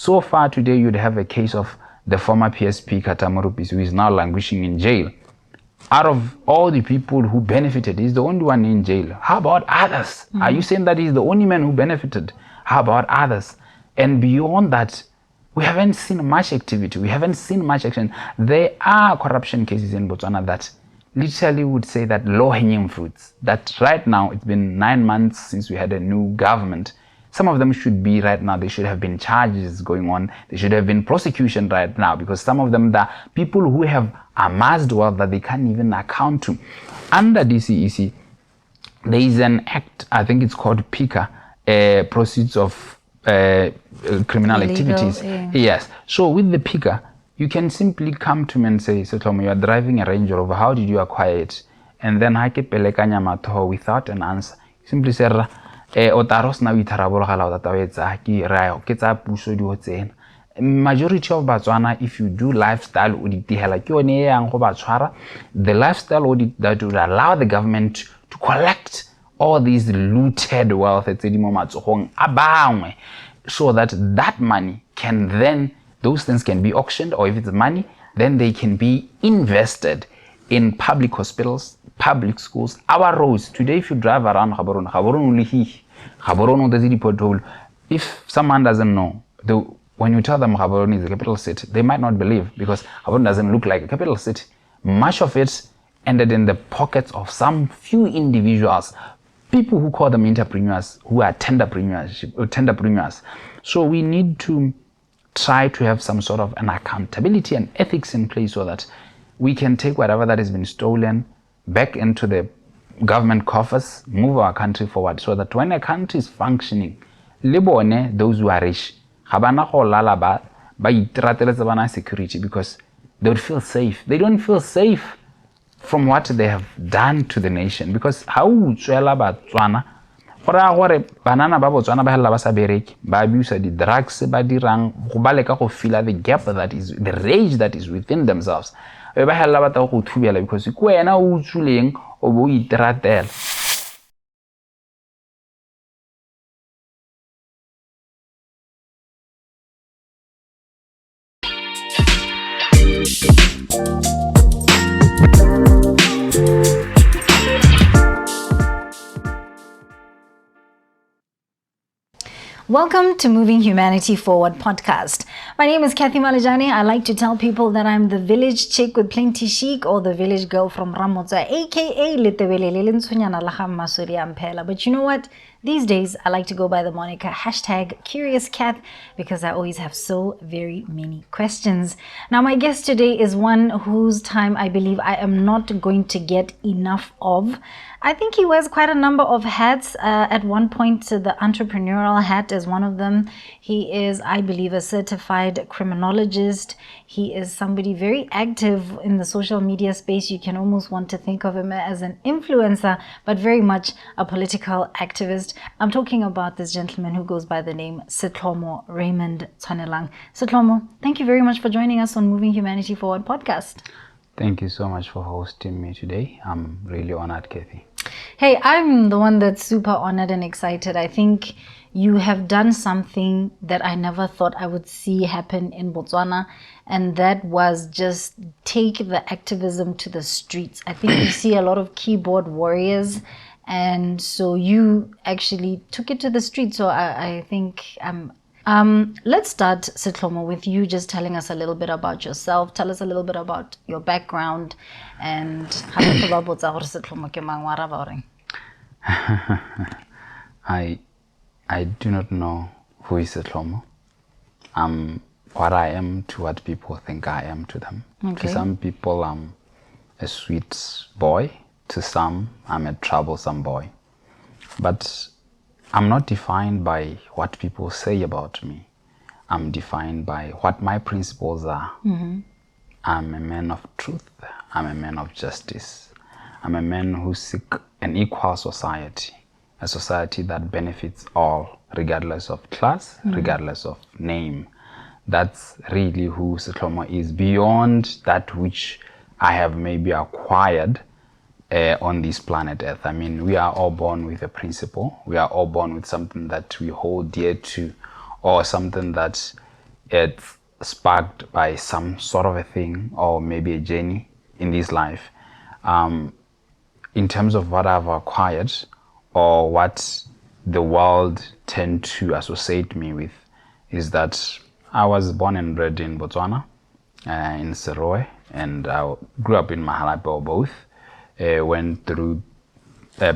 So far today, you'd have a case of the former PSP, Kata Morupisi, who is now languishing in jail. Out of all the people who benefited, he's the only one in jail. How about others? Are you saying that he's the only man who benefited? How about others? And beyond that, we haven't seen much activity. We haven't seen much action. There are corruption cases in Botswana that literally would say that low-hanging fruits, that right now, it's been 9 months since we had a new government. Some of them should be right now, there should have been charges going on. There should have been prosecution right now, because some of them, the people who have amassed wealth that they can't even account to. Under DCEC, there is an act, I think it's called PICA, Proceeds of Criminal Illegal, Activities. Yeah. Yes. So with the PICA, you can simply come to me and say, Setlhomo, you are driving a Range Rover. How did you acquire it? And then ha ke pelekanya matho without an answer. Simply say, o tla re o sena o itharabologelwa, o tla o e tsaya, ke raya, ke tsaya puso di o tsena. Majority of Batswana, if you do lifestyle audit, hela ke yone e yang go ba tshwara. The lifestyle audit that would allow the government to collect all these looted wealth tse di mo matsogong a bangwe, so that that money can then, those things can be auctioned, or if it's money, then they can be invested in public hospitals, public schools, our roads. Today, if you drive around Gaborone, Gaborone o lehihi, Gaborone o tletse di-pothole. If someone doesn't know, when you tell them Gaborone is the capital city, they might not believe, because Gaborone doesn't look like a capital city. Much of it ended in the pockets of some few individuals, people who call them entrepreneurs, who are tenderpreneurs. So we need to try to have some sort of an accountability and ethics in place so that we can take whatever that has been stolen back into the government coffers, move our country forward, so that when a country is functioning, le bone, those who are rich, ga bana go lala ba iterateletse bana security, because they would feel safe. They don't feel safe from what they have done to the nation, because ha o utswela Batswana, go raya gore banana ba Botswana ba hella ba sa bereke, ba abuse di-drugs, ba dirang, go ba leka go fill the gap that is, the rage that is within themselves. Be ba hella ba tla go thubela, because ke wena o utswileng o bo o iteratela. Welcome to Moving Humanity Forward podcast. My name is Kathy Malejane. I like to tell people that I'm the village chick with plenty chic, or the village girl from Ramotsa, aka Letebele le lentshonyana la ga Mmasodi a Mphela. But you know what? These days, I like to go by the moniker hashtag CuriousCath, because I always have so very many questions. Now, my guest today is one whose time I believe I am not going to get enough of. I think he wears quite a number of hats. At one point, the entrepreneurial hat is one of them. He is, I believe, a certified criminologist. He is somebody very active in the social media space. You can almost want to think of him as an influencer, but very much a political activist. I'm talking about this gentleman who goes by the name Setlhomo Raymond Tshwanelang. Setlhomo, thank you very much for joining us on Moving Humanity Forward podcast. Thank you so much for hosting me today. I'm really honored, Kathy. Hey, I'm the one that's super honored and excited. I think you have done something that I never thought I would see happen in Botswana, and that was just take the activism to the streets. I think you see a lot of keyboard warriors, and so you actually took it to the streets. So I think let's start, Setlhomo, with you just telling us a little bit about yourself. Tell us a little bit about your background and how Setlhomo ke mang, wa araba o reng? I do not know who is Setlhomo. I'm what I am to what people think I am to them. Okay. To some people, I'm a sweet boy. To some, I'm a troublesome boy. But I'm not defined by what people say about me. I'm defined by what my principles are. Mm-hmm. I'm a man of truth. I'm a man of justice. I'm a man who seeks an equal society, a society that benefits all, regardless of class, regardless of name. That's really who Setlhomo is, beyond that which I have maybe acquired on this planet Earth. We are all born with a principle. We are all born with something that we hold dear to, or something that It's sparked by some sort of a thing or maybe a journey in this life. In terms of what I've acquired or what the world tend to associate me with is that I was born and bred in Botswana, in Serowe, and I grew up in Mahalapye or both. Went through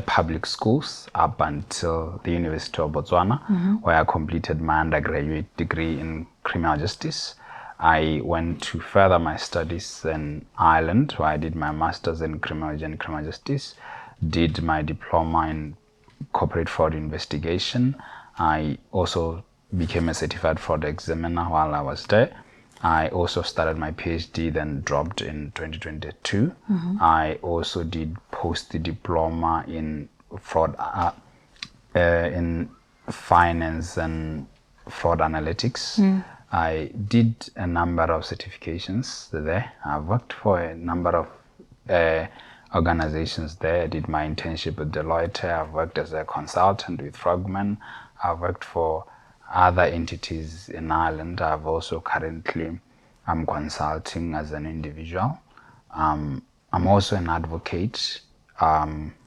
public schools up until the University of Botswana, where I completed my undergraduate degree in criminal justice. I went to further my studies in Ireland, where I did my master's in criminology and criminal justice, did my diploma in corporate fraud investigation. I also became a certified fraud examiner while I was there. I also started my PhD, then dropped in 2022. I also did post-diploma in fraud, in finance and fraud analytics. I did a number of certifications there. I've worked for a number of organizations there. I did my internship with Deloitte. I've worked as a consultant with Frogman. I've worked for other entities in Ireland. I've also currently, I'm consulting as an individual. I'm also an advocate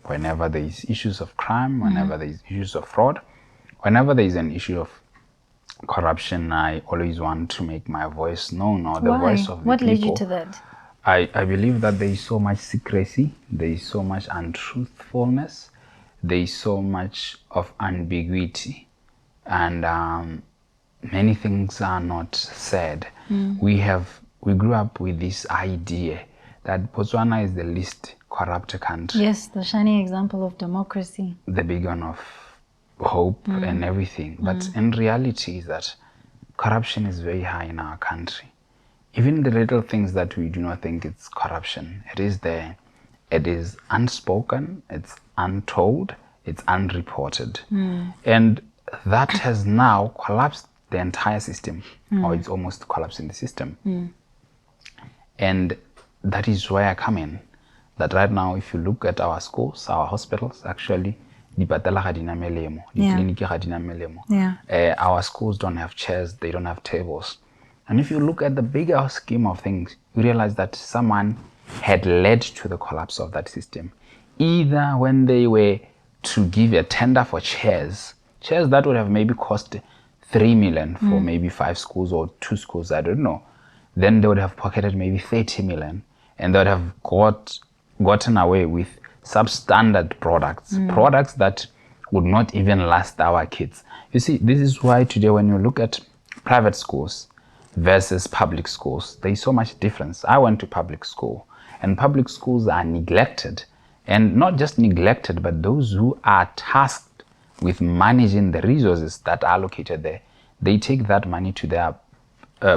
whenever there is issues of crime, whenever there is issues of fraud, whenever there is an issue of corruption, I always want to make my voice known, or the Why? voice of the What people. led you to that? I believe that there is so much secrecy, there is so much untruthfulness, there is so much of ambiguity, and many things are not said. We grew up with this idea that Botswana is the least corrupt country. Yes, the shining example of democracy. The beacon of hope and everything. But in reality is that corruption is very high in our country. Even the little things that we do not think it's corruption, it is there. It is unspoken, it's untold, it's unreported. And that has now collapsed the entire system, or it's almost collapsing the system. And that is where I come in. That right now, if you look at our schools, our hospitals, actually, dipatela ga di na melemo, ditleliniki ga di na melemo. Our schools don't have chairs, they don't have tables. And if you look at the bigger scheme of things, you realize that someone had led to the collapse of that system. Either when they were to give a tender for chairs, chairs that would have maybe cost 3 million for maybe 5 schools or 2 schools, I don't know. Then they would have pocketed maybe 30 million, and they would have gotten away with substandard products, products that would not even last our kids. You see, this is why today when you look at private schools versus public schools, there is so much difference. I went to public school, and public schools are neglected. And not just neglected, but those who are tasked with managing the resources that are allocated there, they take that money to their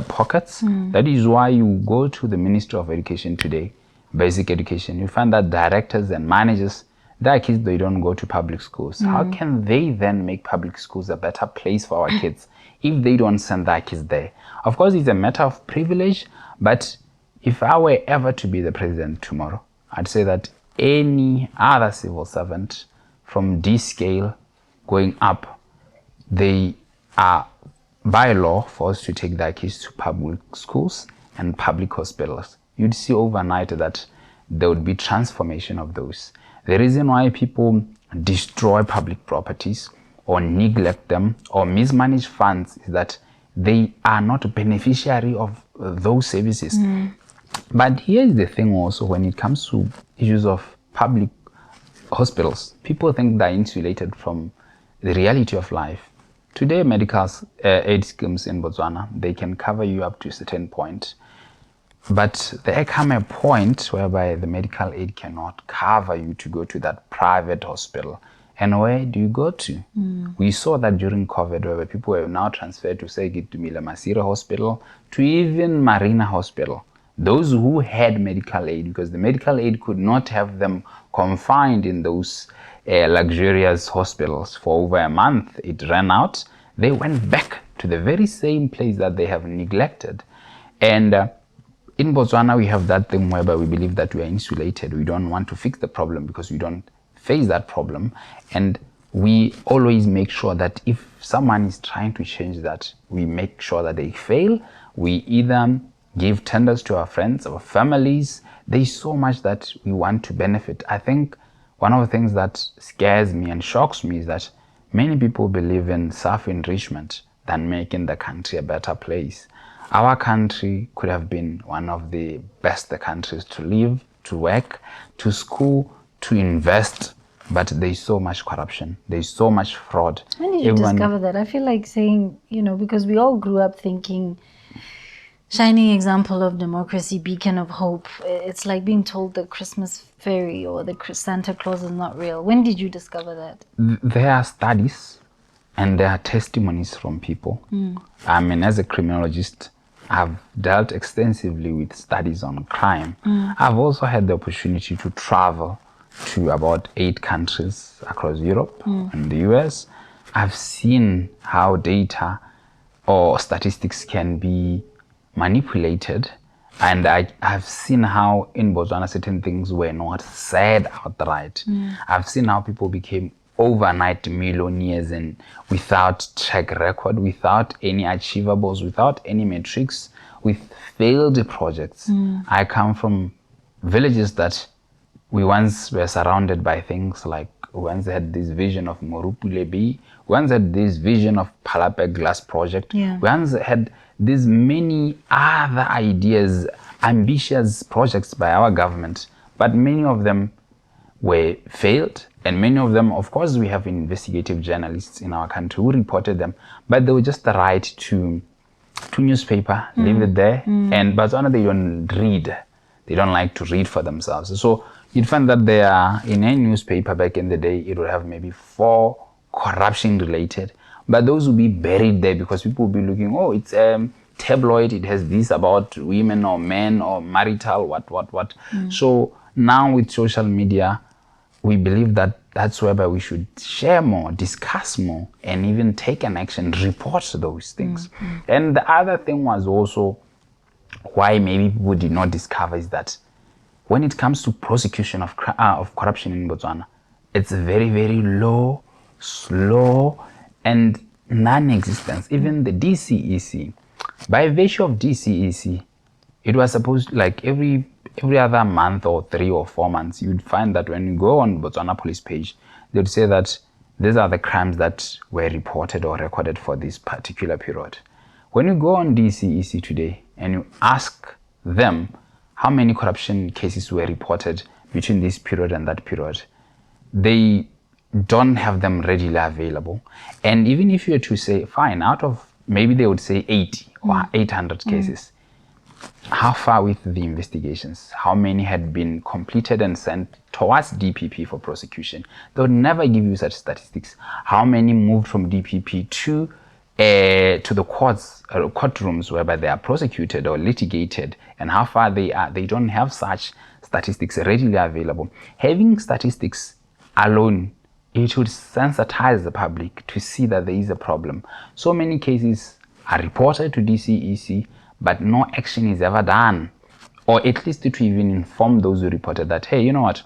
pockets. That is why you go to the Ministry of Education today, basic education, you find that directors and managers, their kids, they don't go to public schools. How can they then make public schools a better place for our kids if they don't send their kids there? Of course, it's a matter of privilege, but if I were ever to be the president tomorrow, I'd say that any other civil servant from D scale going up, they are by law forced to take their kids to public schools and public hospitals. You'd see overnight that there would be transformation of those. The reason why people destroy public properties or neglect them or mismanage funds is that they are not beneficiary of those services. But here is the thing also, when it comes to issues of public hospitals, people think they're insulated from the reality of life. Today, medical aid schemes in Botswana, they can cover you up to a certain point. But there come a point whereby the medical aid cannot cover you to go to that private hospital. And where do you go to? We saw that during COVID, where people were now transferred to, say, Ketumile Masire Hospital, to even Marina Hospital. Those who had medical aid, because the medical aid could not have them confined in those luxurious hospitals for over a month. It ran out. They went back to the very same place that they have neglected. And in Botswana, we have that thing whereby we believe that we are insulated. We don't want to fix the problem because we don't face that problem. And We always make sure that if someone is trying to change that, we make sure that they fail. We either give tenders to our friends, our families. There's so much that we want to benefit. I think one of the things that scares me and shocks me is that many people believe in self-enrichment than making the country a better place. Our country could have been one of the best countries to live, to work, to school, to invest, but there's so much corruption. There's so much fraud. When did you discover that? I feel like saying, you know, because we all grew up thinking, shining example of democracy, beacon of hope. It's like being told the Christmas fairy or the Santa Claus is not real. When did you discover that? There are studies and there are testimonies from people. I mean, as a criminologist, I've dealt extensively with studies on crime. I've also had the opportunity to travel to about 8 countries across Europe and the US. I've seen how data or statistics can be manipulated, and I've seen how in Botswana certain things were not said outright. I've seen how people became overnight millionaires and without track record, without any achievables, without any metrics, with failed projects. I come from villages that we once were surrounded by things like, we once had this vision of Morupule B, we once had this vision of Palape Glass Project, we once had these many other ideas, ambitious projects by our government, but many of them were failed. And many of them, of course, we have investigative journalists in our country who reported them, but they were just write to newspaper, leave it there. And Botswana, they don't read. They don't like to read for themselves. So you'd find that they are in a newspaper back in the day, it would have maybe 4 corruption related, but those will be buried there because people will be looking, oh, it's a tabloid, it has this about women or men or marital, what. So now with social media, we believe that that's whereby we should share more, discuss more, and even take an action, report those things. And the other thing was also why maybe people did not discover is that when it comes to prosecution of corruption in Botswana, it's very, very low, slow, and non-existent. Even the DCEC, by virtue of DCEC, it was supposed like every other month or 3 or 4 months, you'd find that when you go on Botswana police page, they'd say that these are the crimes that were reported or recorded for this particular period. When you go on DCEC today and you ask them how many corruption cases were reported between this period and that period, they don't have them readily available. And even if you were to say, fine, out of maybe they would say 80 or 800 cases, how far with the investigations? How many had been completed and sent towards DPP for prosecution? They would never give you such statistics. How many moved from DPP to the courts, courtrooms whereby they are prosecuted or litigated, and how far they are? They don't have such statistics readily available. Having statistics alone, it would sensitize the public to see that there is a problem. So many cases are reported to DCEC, but no action is ever done, or at least to even inform those who reported that, hey, you know what,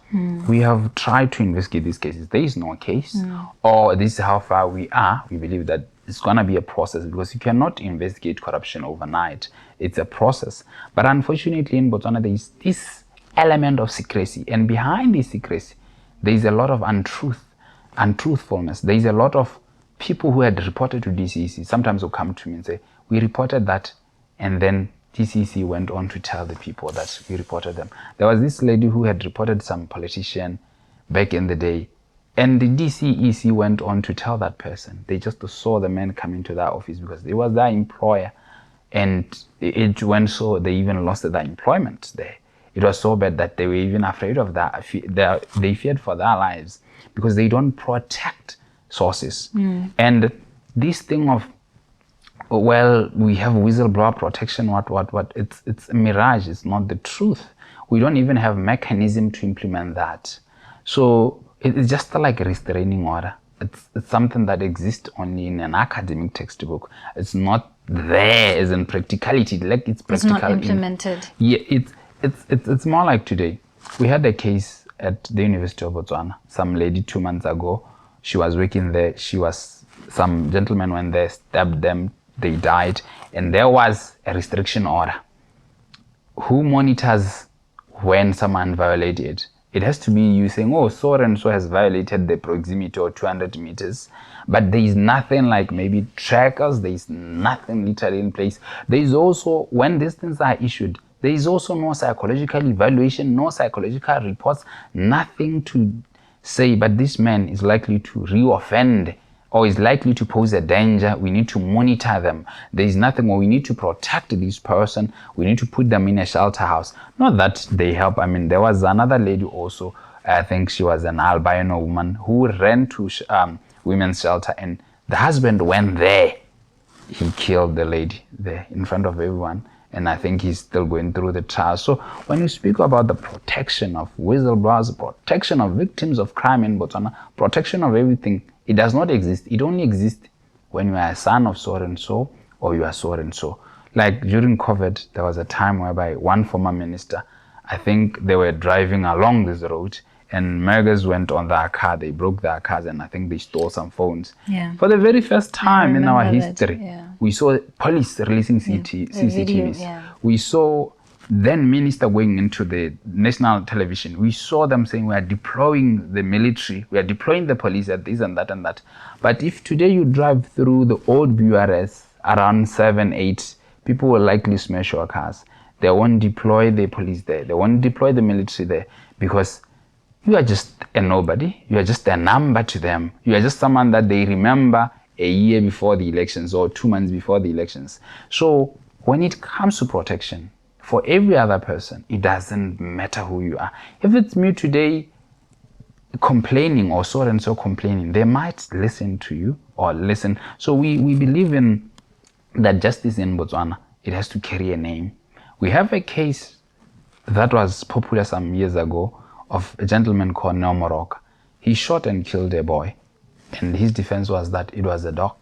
we have tried to investigate these cases, there is no case, or this is how far we are. We believe that it's going to be a process, because you cannot investigate corruption overnight. It's a process. But unfortunately in Botswana, there is this element of secrecy, and behind this secrecy, there is a lot of untruthfulness. There is a lot of people who had reported to DCEC sometimes will come to me and say, we reported that, and then DCEC went on to tell the people that we reported them. There was this lady who had reported some politician back in the day, and the DCEC went on to tell that person. They just saw the man come into that office because it was their employer, and it went so they even lost their employment there. It was so bad that they were even afraid of that. They feared for their lives because they don't protect sources. And this thing of, well, we have whistleblower protection, what, it's a mirage, it's not the truth. We don't even have mechanism to implement that. So it's just like a restraining order. It's something that exists only in an academic textbook. It's not there as in practicality, like it's practical. It's not implemented. Yeah, it's more like today. We had a case at the University of Botswana. Some lady 2 months ago, She was working there. Some gentlemen went there, stabbed them, they died, and there was a restriction order. Who monitors when someone violated? It has to be you saying, oh, so and so has violated the proximity or 200 meters. But there is nothing like maybe trackers. There is nothing literally in place. There is also, when these things are issued, there is also no psychological evaluation, no psychological reports, nothing to say, but this man is likely to reoffend or is likely to pose a danger. We need to monitor them. There is nothing, or we need to protect this person. We need to put them in a shelter house. Not that they help. I mean, there was another lady also, I think she was an albino woman who ran to women's shelter, and the husband went there. He killed the lady there in front of everyone. And I think he's still going through the trial. So when you speak about the protection of whistleblowers, protection of victims of crime in Botswana, protection of everything, it does not exist. It only exists when you are a son of so and so or you are so and so. Like during COVID, there was a time whereby one former minister, I think they were driving along this road and muggers went on their car. They broke their cars and I think they stole some phones. Yeah. For the very first time in our history, yeah, we saw police releasing CCTVs. Yeah. We saw then minister going into the national television. We saw them saying we are deploying the military, we are deploying the police at this and that and that. But if today you drive through the old BRS around 7, 8, people will likely smash your cars. They won't deploy the police there. They won't deploy the military there because you are just a nobody. You are just a number to them. You are just someone that they remember a year before the elections or 2 months before the elections. So when it comes to protection, for every other person, it doesn't matter who you are. If it's me today complaining or so and so complaining, they might listen to you or listen. So we believe in that justice in Botswana, it has to carry a name. We have a case that was popular some years ago of a gentleman called Neo Moroka. He shot and killed a boy, and his defense was that it was a dog.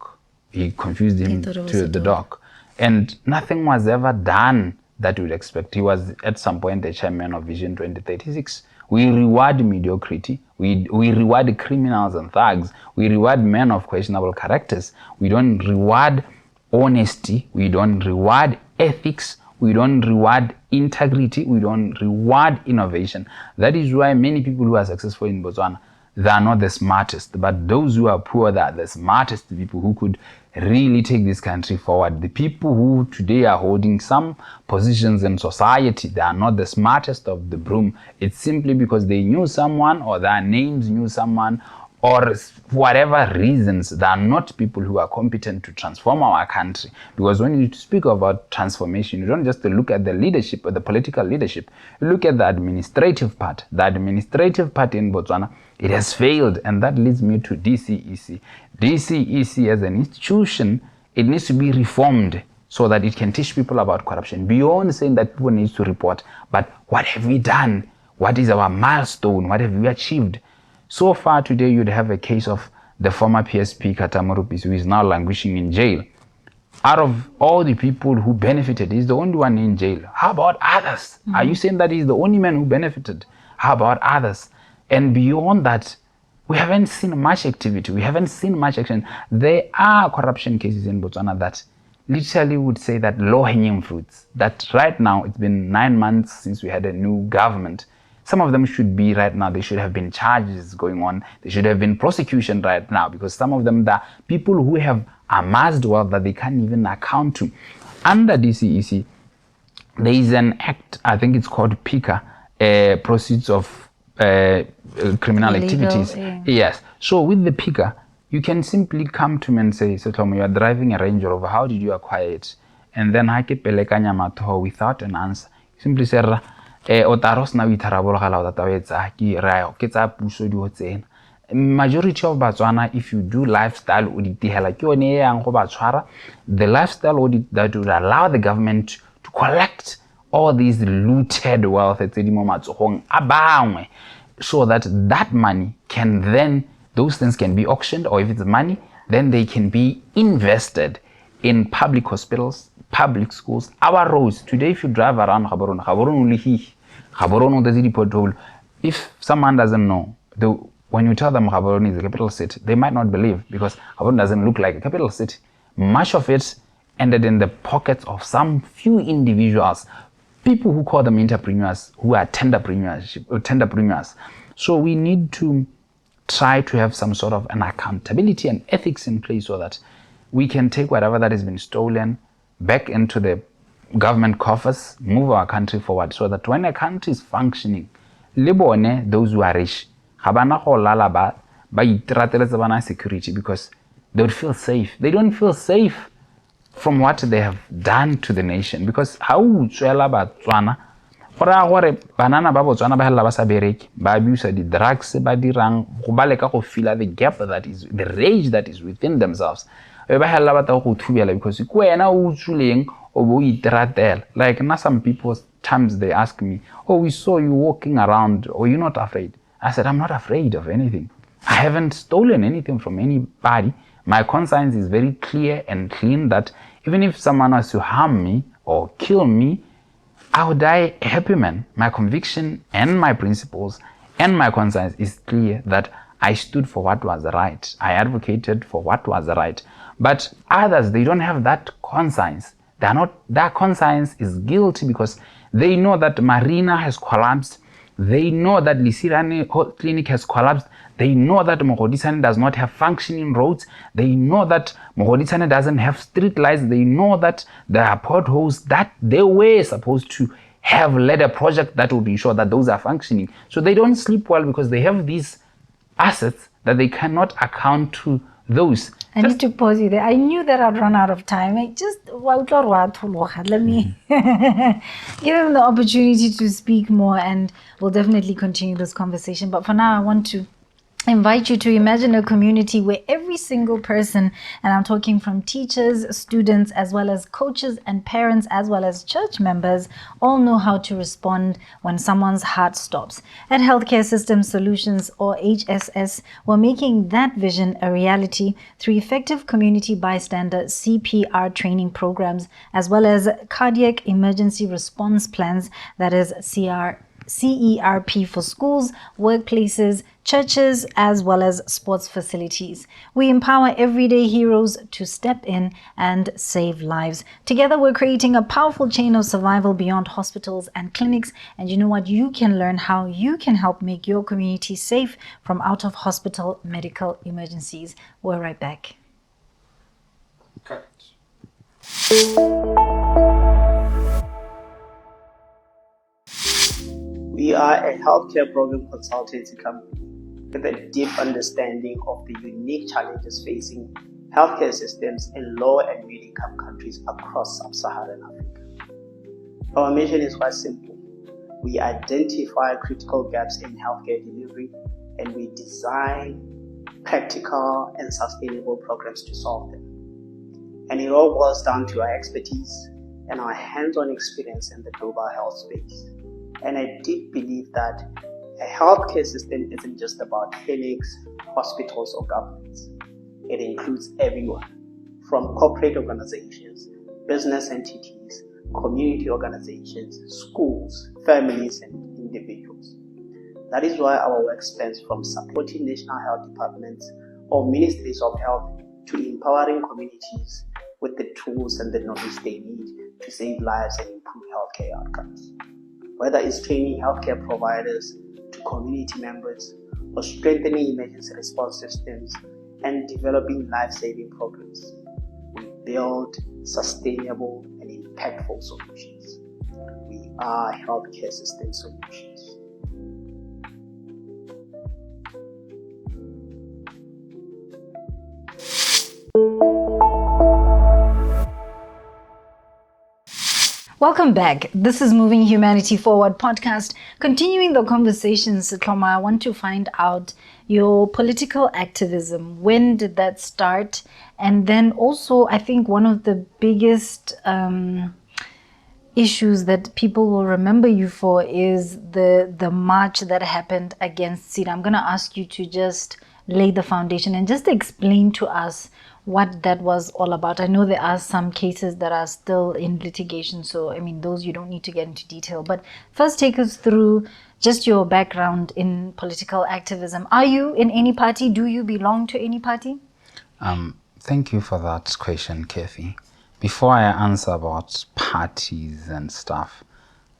He confused him to the dog. And nothing was ever done that you would expect. He was at some point the chairman of Vision 2036. We reward mediocrity. We reward criminals and thugs. We reward men of questionable characters. We don't reward honesty. We don't reward ethics. We don't reward integrity. We don't reward innovation. That is why many people who are successful in Botswana, they are not the smartest, but those who are poor, they are the smartest people who could really take this country forward. The people who today are holding some positions in society, they are not the smartest of the broom. It's simply because they knew someone or their names knew someone or whatever reasons, they are not people who are competent to transform our country. Because when you speak about transformation, you don't just look at the leadership or the political leadership, you look at the administrative part. The administrative part in Botswana, it has failed, and that leads me to DCEC. DCEC as an institution, it needs to be reformed so that it can teach people about corruption, beyond saying that people need to report, but what have we done? What is our milestone? What have we achieved? So far today, you'd have a case of the former PSP, Kata Morupisi, who is now languishing in jail. Out of all the people who benefited, he's the only one in jail. How about others? Mm-hmm. Are you saying that he's the only man who benefited? How about others? And beyond that, we haven't seen much activity. We haven't seen much action. There are corruption cases in Botswana that literally would say that low-hanging fruits, that right now, it's been 9 months since we had a new government. Some of them should be right now, there should have been charges going on. There should have been prosecution right now, because some of them, the people who have amassed wealth that they can't even account to. Under DCEC, there is an act, I think it's called PICA, Proceeds of Criminal Illegal, Activities. Yeah. Yes. So with the PICA, you can simply come to me and say, Setlhomo, you are driving a Range Rover, how did you acquire it? And then I ke pelekanya matho without an answer. You simply say, o tla re o sena o itharabologelwa o tata o e tsaya, ke raya, ke tsaya puso di o tsena. Majority of Botswana, if you do lifestyle audit, hela ke yone e yang go ba tshwara. The lifestyle audit that would allow the government to collect all these looted wealth tse di mo matsogong a bangwe, so that that money can then, those things can be auctioned, or if it's money, then they can be invested in public hospitals, public schools, our roads. Today, if you drive around Gaborone, Gaborone o lehihi, Gaborone o tletse di-pothole. If someone doesn't know, the When you tell them Gaborone is a capital city, they might not believe because Gaborone doesn't look like a capital city. Much of it ended in the pockets of some few individuals, people who call them entrepreneurs, who are tenderpreneurs. So we need to try to have some sort of an accountability and ethics in place so that we can take whatever that has been stolen back into the government coffers, move our country forward, so that when a country is functioning, le bone those who are rich, ga bana go lala ba iterateletse bana security because they would feel safe. They don't feel safe from what they have done to the nation because ha o utswela Batswana, go raya gore banana ba Botswana ba helela ba sa bereke, ba abuse di-drugs, ba dirang go ba leka go filla the gap that is the rage that is within themselves, be ba helela ba tla go thubela because ke wena o utswileng o bo o iteratela. Like na some people times they ask me, "Oh, we saw you walking around, are you not afraid?" I said, "I'm not afraid of anything. I haven't stolen anything from anybody. My conscience is very clear and clean that even if someone was to harm me or kill me, I would die a happy man. My conviction and my principles and my conscience is clear that I stood for what was right. I advocated for what was right." But others, they don't have that conscience. They are not, their conscience is guilty because they know that Marina has collapsed. They know that Lesirane Clinic has collapsed. They know that Mogoditshane does not have functioning roads. They know that Mogoditshane doesn't have street lights. They know that there are potholes that they were supposed to have led a project that would ensure that those are functioning. So they don't sleep well because they have these assets that they cannot account to those. I need to pause you there. I knew that I'd run out of time. I just let me give him the opportunity to speak more, and we'll definitely continue this conversation. But for now, I want to invite you to imagine a community where every single person, and I'm talking from teachers, students, as well as coaches and parents, as well as church members, all know how to respond when someone's heart stops. At Healthcare System Solutions, or HSS, we're making that vision a reality through effective community bystander CPR training programs, as well as cardiac emergency response plans, that is CERP for schools, workplaces, churches, as well as sports facilities. We empower everyday heroes to step in and save lives. Together, we're creating a powerful chain of survival beyond hospitals and clinics. And you know what? You can learn how you can help make your community safe from out-of-hospital medical emergencies. We're right back. Cut. We are a healthcare program consultancy company with a deep understanding of the unique challenges facing healthcare systems in low and middle-income countries across sub-Saharan Africa. Our mission is quite simple. We identify critical gaps in healthcare delivery and we design practical and sustainable programs to solve them. And it all boils down to our expertise and our hands-on experience in the global health space. And I deep believe that a healthcare system isn't just about clinics, hospitals, or governments. It includes everyone, from corporate organizations, business entities, community organizations, schools, families, and individuals. That is why our work spans from supporting national health departments or ministries of health to empowering communities with the tools and the knowledge they need to save lives and improve healthcare outcomes. Whether it's training healthcare providers to community members or strengthening emergency response systems and developing life-saving programs, we build sustainable and impactful solutions. We are Healthcare System Solutions. Welcome back. This is Moving Humanity Forward podcast. Continuing the conversation, Setlhomo, I want to find out your political activism. When did that start? And then also, I think one of the biggest issues that people will remember you for is the march that happened against CEDA. I'm going to ask you to just lay the foundation and just explain to us what that was all about. I know there are some cases that are still in litigation, so I mean, those you don't need to get into detail. But first, take us through just your background in political activism. Are you in any party? Do you belong to any party? Thank you for that question, Keffy. Before I answer about parties and stuff,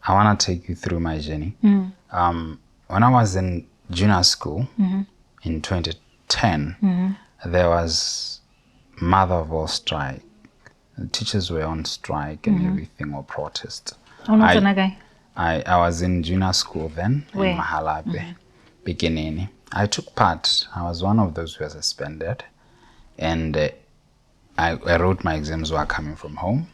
I want to take you through my journey. When I was in junior school in 2010, there was mother of all strike. The teachers were on strike and everything, or protest. O no tsena kae? I was in junior school then. Where? In Mahalapye, Bikinini. I took part. I was one of those who were suspended. And I wrote my exams while coming from home.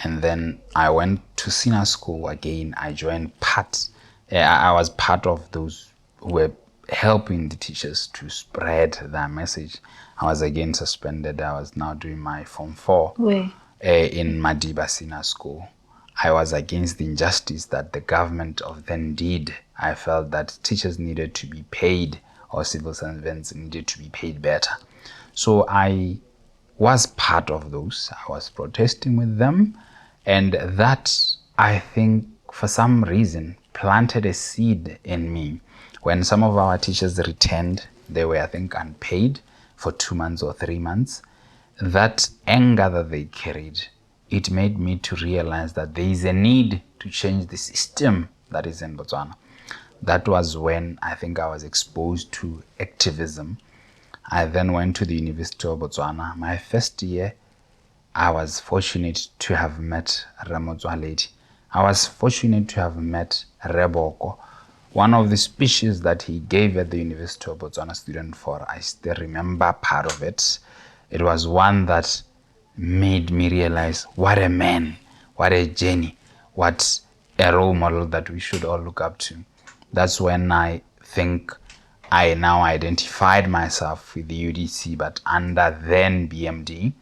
And then I went to senior school again. I joined part. I was part of those who were helping the teachers to spread their message. I was again suspended. I was now doing my Form 4. Where? In Madiba Senior School. I was against the injustice that the government of then did. I felt that teachers needed to be paid, or civil servants needed to be paid better. So I was part of those. I was protesting with them. And that, I think, for some reason, planted a seed in me. When some of our teachers returned, they were, I think, unpaid for 2 months or 3 months. That anger that they carried, it made me to realize that there is a need to change the system that is in Botswana. That was when I think I was exposed to activism. I then went to the University of Botswana. My first year, I was fortunate to have met Motsoaledi. I was fortunate to have met Reboko. One of the speeches that he gave at the University of Botswana Student Forum, I still remember part of it. It was one that made me realize what a man, what a journey, what a role model that we should all look up to. That's when I think I now identified myself with the UDC, but under then BMD.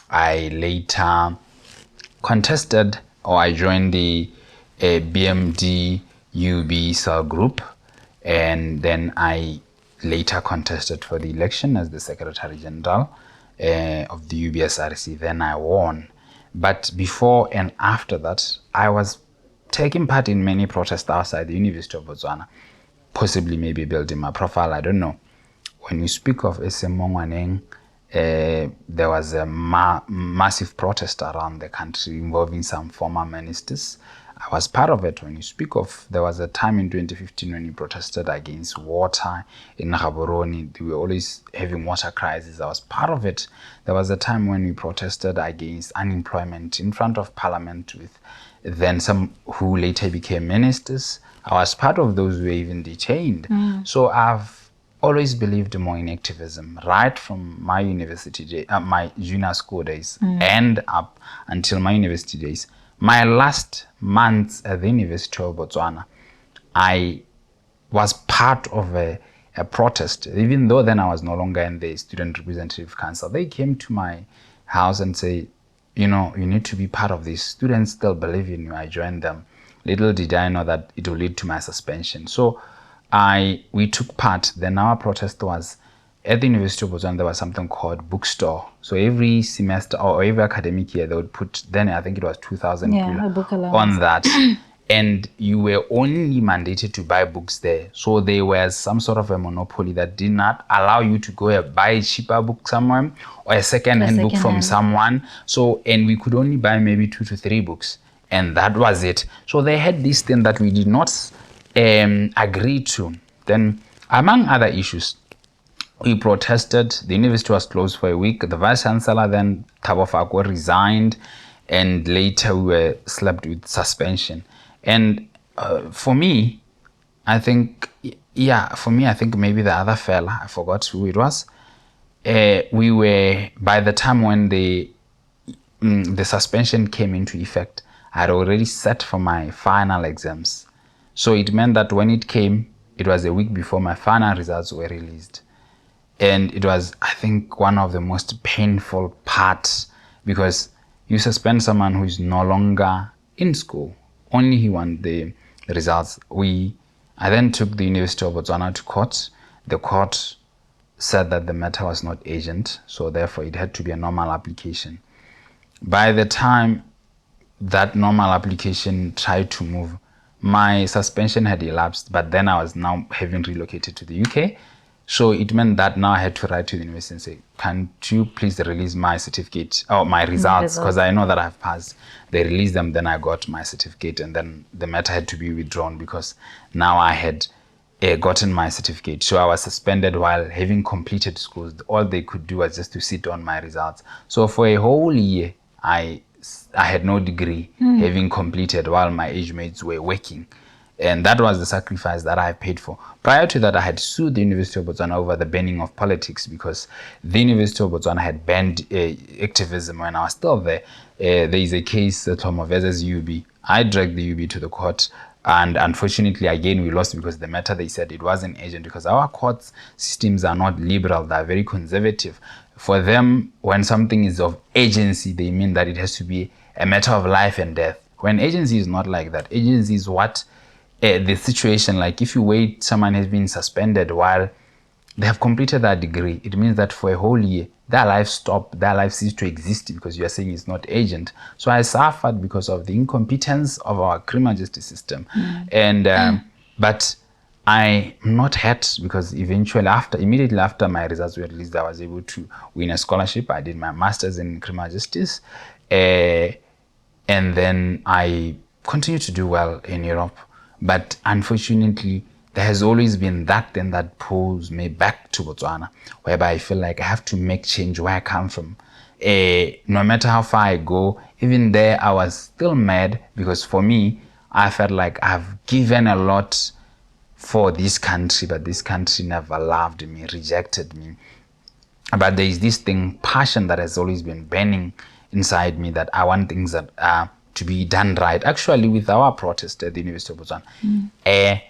I later contested, or I joined the BMD UB cell group, and then I later contested for the election as the Secretary General of the UBSRC. Then I won. But before and after that, I was taking part in many protests outside the University of Botswana, possibly maybe building my profile, I don't know. When you speak of Eseng there was a massive protest around the country involving some former ministers. I was part of it. When you speak of, there was a time in 2015 when you protested against water in Gaborone. We were always having water crisis. I was part of it. There was a time when we protested against unemployment in front of parliament with then some who later became ministers. I was part of those who were even detained. So I've always believed more in activism, right from my university day, my junior school days, and up until my university days. My last months at the University of Botswana, I was part of a protest, even though then I was no longer in the Student Representative Council. They came to my house and say, you know, you need to be part of this. Students still believe in you. I joined them. Little did I know that it will lead to my suspension. So we took part. Then our protest was at the University of Botswana. There was something called bookstore. So every semester or every academic year, they would put, then I think it was 2,000 book on that. And you were only mandated to buy books there. So there was some sort of a monopoly that did not allow you to go and buy a cheaper book somewhere or a second-hand book from someone. So, and we could only buy maybe 2 to 3 books. And that was it. So they had this thing that we did not agree to. Then, among other issues, we protested. The university was closed for a week. The vice chancellor then, Thabo Fako, resigned, and later we were slapped with suspension. And for me, I think, maybe the other fella, I forgot who it was. We were, by the time when the suspension came into effect, I had already sat for my final exams. So it meant that when it came, it was a week before my final results were released. And it was, I think, one of the most painful parts, because you suspend someone who is no longer in school. Only he won the results. I then took the University of Botswana to court. The court said that the matter was not urgent, so therefore it had to be a normal application. By the time that normal application tried to move, my suspension had elapsed, but then I was now having relocated to the UK. So it meant that now I had to write to the university and say, can you please release my certificate or my results? Because I know that I've passed. They released them, then I got my certificate, and then the matter had to be withdrawn because now I had gotten my certificate. So I was suspended while having completed schools. All they could do was just to sit on my results. So for a whole year, I had no degree, having completed while my age mates were working. And that was the sacrifice that I paid for. Prior to that, I had sued the University of Botswana over the banning of politics, because the University of Botswana had banned activism when I was still there. There is a case, Setlhomo versus UB. I dragged the UB to the court. And unfortunately, again, we lost because the matter, they said it wasn't urgent, because our court systems are not liberal. They're very conservative. For them, when something is of urgency, they mean that it has to be a matter of life and death. When agency is not like that. Agency is what the situation, like if you wait, someone has been suspended while they have completed their degree, it means that for a whole year, their life stopped, their life ceased to exist because you are saying it's not urgent. So I suffered because of the incompetence of our criminal justice system. And but I'm not hurt, because eventually, immediately after my results were released, I was able to win a scholarship. I did my master's in criminal justice. And then I continued to do well in Europe. But unfortunately, there has always been that thing that pulls me back to Botswana, whereby I feel like I have to make change where I come from. No matter how far I go, even there, I was still mad, because for me, I felt like I've given a lot for this country, but this country never loved me, rejected me. But there is this thing, passion, that has always been burning inside me, that I want things that are to be done right. Actually, with our protest at the University of Botswana,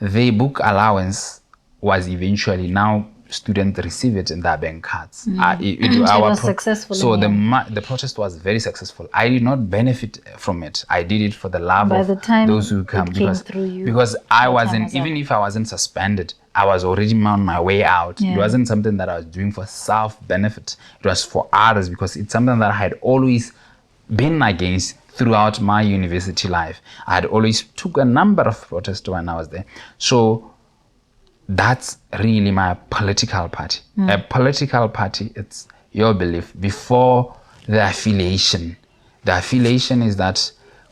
the book allowance was eventually, now students receive it in their bank cards. It was successful. So the protest was very successful. I did not benefit from it. I did it for the love By of the time those who come. Because I wasn't, even if I wasn't suspended, I was already on my way out. Yeah. It wasn't something that I was doing for self-benefit. It was for others, because it's something that I had always been against throughout my university life. I had always took a number of protests when I was there. So that's really my political party. A political party, it's your belief before the affiliation. The affiliation is that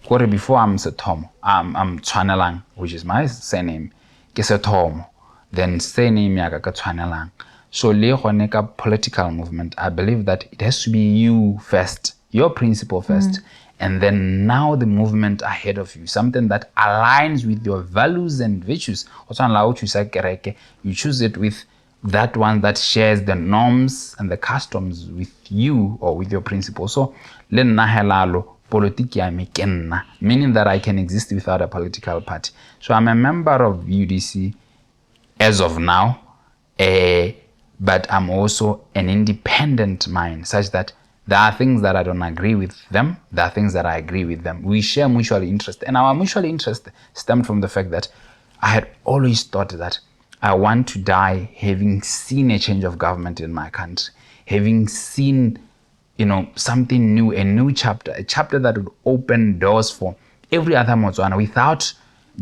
before I'm Setlhomo, I'm Tshwanelang, which is my surname, ke Setlhomo. Then surname ya ka ke Tshwanelang. So le gone ka political movement, I believe that it has to be you first, your principle first, and then now the movement ahead of you, something that aligns with your values and virtues. You choose it with that one that shares the norms and the customs with you or with your principle. So, le nna helalo, politiki ya me ke nna, meaning that I can exist without a political party. So I'm a member of UDC as of now, but I'm also an independent mind, such that there are things that I don't agree with them. There are things that I agree with them. We share mutual interest. And our mutual interest stemmed from the fact that I had always thought that I want to die having seen a change of government in my country, having seen, you know, something new, a new chapter, a chapter that would open doors for every other Motswana without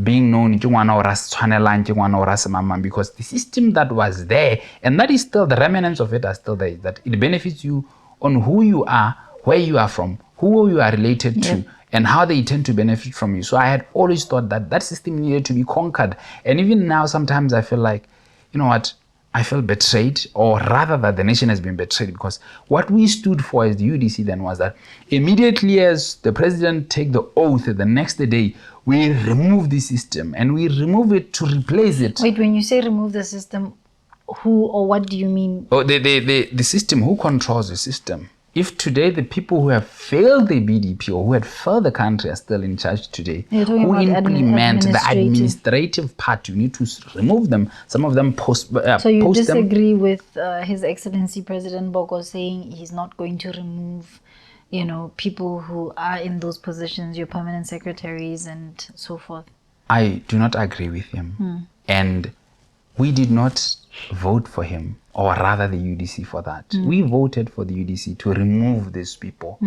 being known, because the system that was there, and that is still, the remnants of it are still there, that it benefits you on who you are, where you are from, who you are related to, and how they tend to benefit from you. So I had always thought that that system needed to be conquered. And even now, sometimes I feel like, you know what, I feel betrayed, or rather that the nation has been betrayed, because what we stood for as the UDC then was that immediately as the president take the oath the next day, we remove the system, and we remove it to replace it. Wait, when you say remove the system, who or what do you mean? Oh, the system, who controls the system? If today the people who have failed the BDP or who had failed the country are still in charge today, who implement the administrative part, you need to remove them. Some of them post. So you post disagree them. With His Excellency President Boko saying he's not going to remove, you know, people who are in those positions, your permanent secretaries and so forth? I do not agree with him. And We did not vote for him, or rather the UDC for that. We voted for the UDC to remove these people.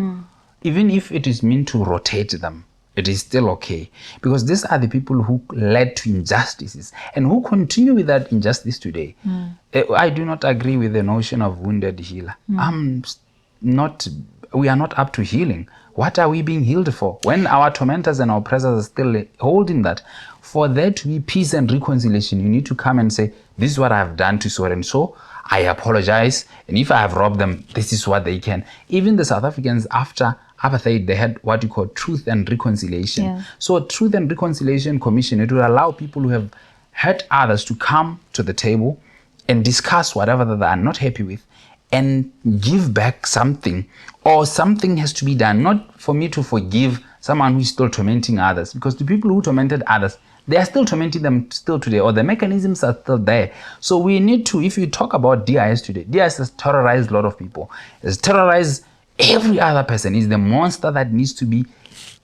Even if it is meant to rotate them, it is still okay. Because these are the people who led to injustices and who continue with that injustice today. I do not agree with the notion of wounded healer. We are not up to healing. What are we being healed for? When our tormentors and our oppressors are still holding that, for there to be peace and reconciliation, you need to come and say, this is what I have done to so and so. I apologize. And if I have robbed them, this is what they can. Even the South Africans, after apartheid, they had what you call truth and reconciliation. So Truth and Reconciliation Commission, it will allow people who have hurt others to come to the table and discuss whatever that they are not happy with and give back something, or something has to be done, not for me to forgive someone who is still tormenting others, because the people who tormented others, they are still tormenting them still today, or the mechanisms are still there. So we need to, if you talk about DIS today, DIS has terrorized a lot of people. It's terrorized every other person. It's the monster that needs to be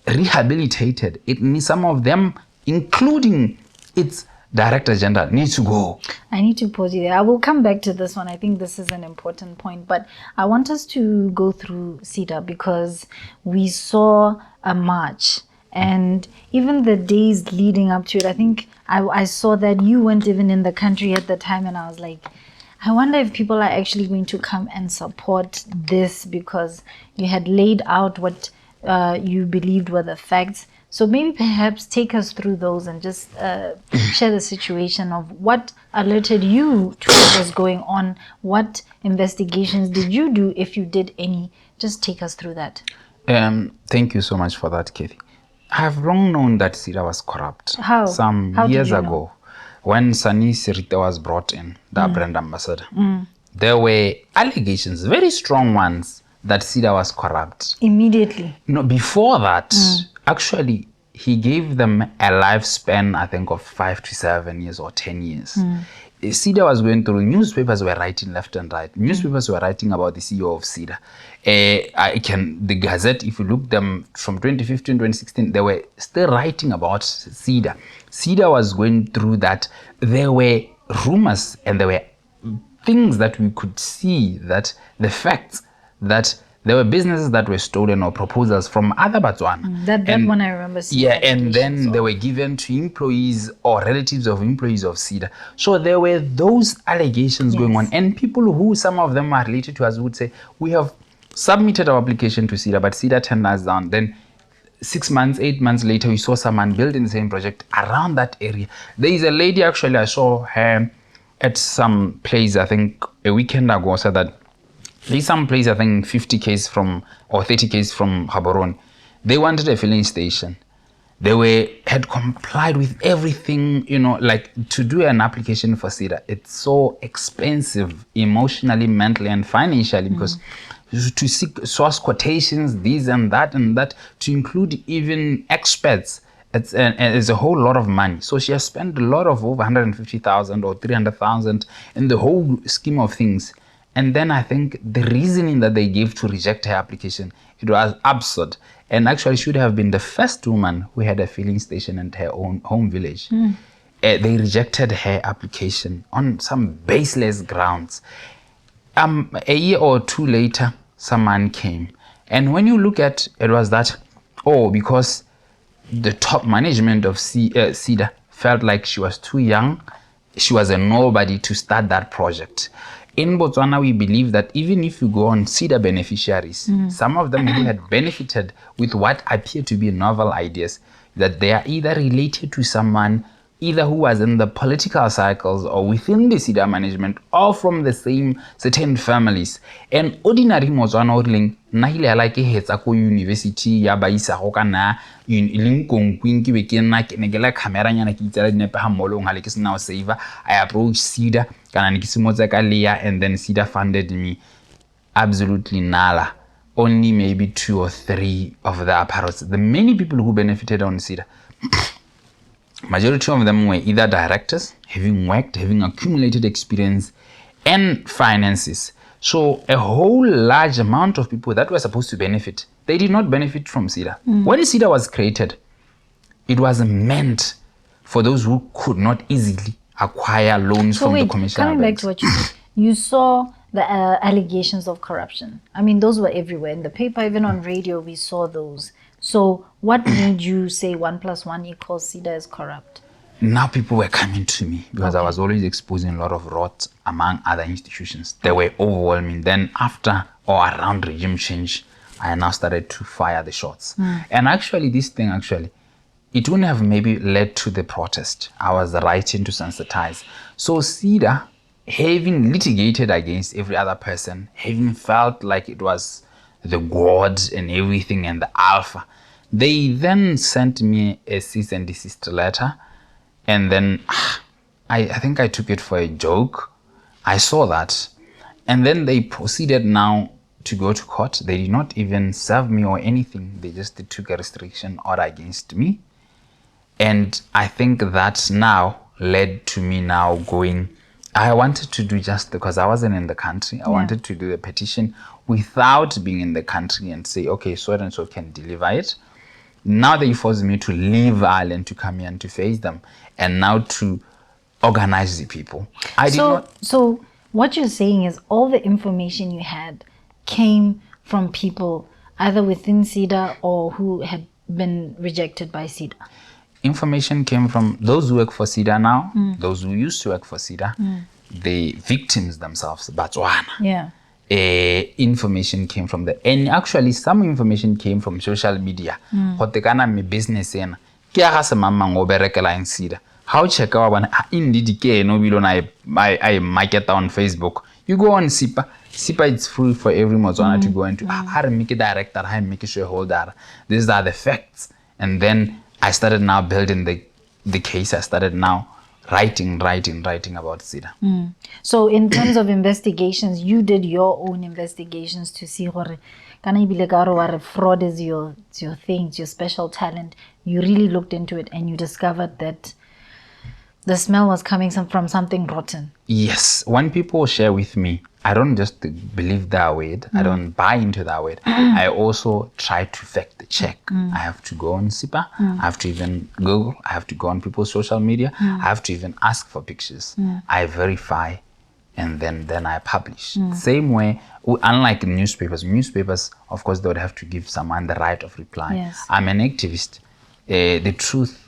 rehabilitated. It needs some of them, including its director general, needs to go. I need to pause you there. I will come back to this one. I think this is an important point, but I want us to go through SEDA because we saw a march, and even the days leading up to it, I think I saw that you weren't even in the country at the time, and I was like, I wonder if people are actually going to come and support this, because you had laid out what you believed were the facts. So maybe perhaps take us through those and just share the situation of what alerted you to what was going on. What investigations did you do, if you did any? Just take us through that. Thank you so much for that, Kathy. I have long known that SEDA was corrupt. How? Some How did years you know? ago, when Sani Serite was brought in, the brand ambassador, there were allegations, very strong ones, that SEDA was corrupt. Immediately? No, before that, actually, he gave them a lifespan, I think, of 5 to 7 years or 10 years. SEDA was going through, newspapers were writing left and right. Newspapers were writing about the CEO of SEDA. The Gazette, if you look them from 2015, 2016, they were still writing about SEDA. SEDA was going through that. There were rumors and there were things that we could see, that the facts that there were businesses that were stolen or proposals from other Batswana. That one I remember seeing. Yeah, and then they were given to employees or relatives of employees of SEDA. So there were those allegations going on. And people who, some of them are related to us, would say, we have submitted our application to SEDA, but SEDA turned us down. Then 6 months, 8 months later, we saw someone building the same project around that area. There is a lady, actually, I saw her at some place, I think a weekend ago, said that there's some place, I think 50 Ks from, or 30 Ks from Gaborone. They wanted a filling station. They had complied with everything, like to do an application for SEDA. It's so expensive emotionally, mentally, and financially, because to seek source quotations, this and that and that, to include even experts, it's a whole lot of money. So she has spent a lot of over 150,000 or 300,000 in the whole scheme of things. And then I think the reasoning that they gave to reject her application, it was absurd. And actually should have been the first woman who had a filling station in her own home village. They rejected her application on some baseless grounds. A year or two later, someone came. And when you look at it, was that, oh, because the top management of SEDA felt like she was too young. She was a nobody to start that project. In Botswana, we believe that even if you go on SEDA beneficiaries, some of them who had benefited with what appeared to be novel ideas, that they are either related to someone either who was in the political cycles or within the SEDA management or from the same certain families. And ordinary Motswana o rileng, nna ile ya ke hetsa ko university ya ba isa go ka na Linkonkwing ke be ke nna ke ne ke le camera nyana ke itseela dinepe ga mmogo le ke sena go save. I approached SEDA kana ne ke simotse ka Lea, and then SEDA funded me. Absolutely nala. Only maybe 2 or 3 of the apparels. The many people who benefited on SEDA, majority of them were either directors, having worked, having accumulated experience and finances. So a whole large amount of people that were supposed to benefit, they did not benefit from SEDA. When SEDA was created, it was meant for those who could not easily acquire loans So from wait, the commercial coming back banks. to what you said, you saw the allegations of corruption. I mean, those were everywhere in the paper, even on radio, we saw those. So what made you say 1 + 1 equals CEDA is corrupt? Now people were coming to me because I was always exposing a lot of rot among other institutions. They were overwhelming. Then after or around regime change, I now started to fire the shots. And actually, this thing actually, it wouldn't have maybe led to the protest. I was writing to sensitize. So CEDA, having litigated against every other person, having felt like it was the god and everything and the alpha, they then sent me a cease and desist letter. And then I think I took it for a joke. I saw that. And then they proceeded now to go to court. They did not even serve me or anything. They just took a restriction order against me. And I think that now led to me now going, I wanted to do just because I wasn't in the country. I wanted to do a petition without being in the country and say, okay, so and so can deliver it. Now they forced me to leave Ireland to come here and to face them and now to organize the people. I did not. So what you're saying is all the information you had came from people either within CEDA or who had been rejected by CEDA. Information came from those who work for CEDA now, those who used to work for CEDA, the victims themselves, Botswana. Information came from the, and actually some information came from social media. Gote kana me business ena ke ya ga se mang mang o berekelang CEDA. Ha o checka wa bona, indeed ke ene o bile o na e marketa on Facebook. You go on SIPA. SIPA it's free for every Motswana to go into. Ha re mme ke director, ha mme ke shareholder. These are the facts. And then I started now building the case. I started now writing about CEDA. So in terms of investigations, you did your own investigations to see gore kana ebile ka gore wa re fraud is your thing, it's your special talent. You really looked into it and you discovered that the smell was coming from something rotten. Yes. When people share with me, I don't just believe that word. I don't buy into that word. I also try to fact check. I have to go on SIPA. I have to even Google. I have to go on people's social media. I have to even ask for pictures. I verify and then I publish. Same way, unlike newspapers. Newspapers, of course, they would have to give someone the right of reply. Yes. I'm an activist. The truth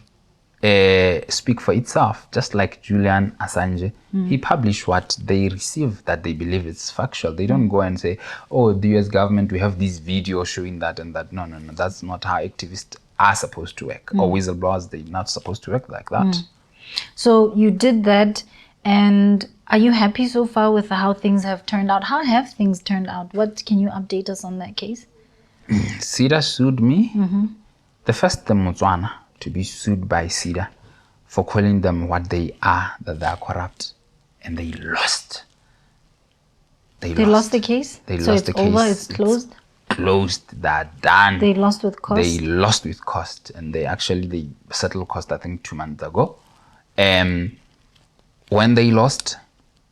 speak for itself, just like Julian Assange. He published what they receive that they believe is factual. They don't go and say, oh, the US government, we have this video showing that and that. No, no, no. That's not how activists are supposed to work. Or whistleblowers, they're not supposed to work like that. So you did that, and are you happy so far with how things have turned out? How have things turned out? What can you update us on that case? CEDA sued me. The first Motswana to be sued by CEDA for calling them what they are, that they are corrupt, and they lost. They lost the case? They so lost it's the case. Over, it's closed? It's closed, they're done. They lost with cost? They lost with cost, and they actually, settled cost, I think, 2 months ago. When they lost,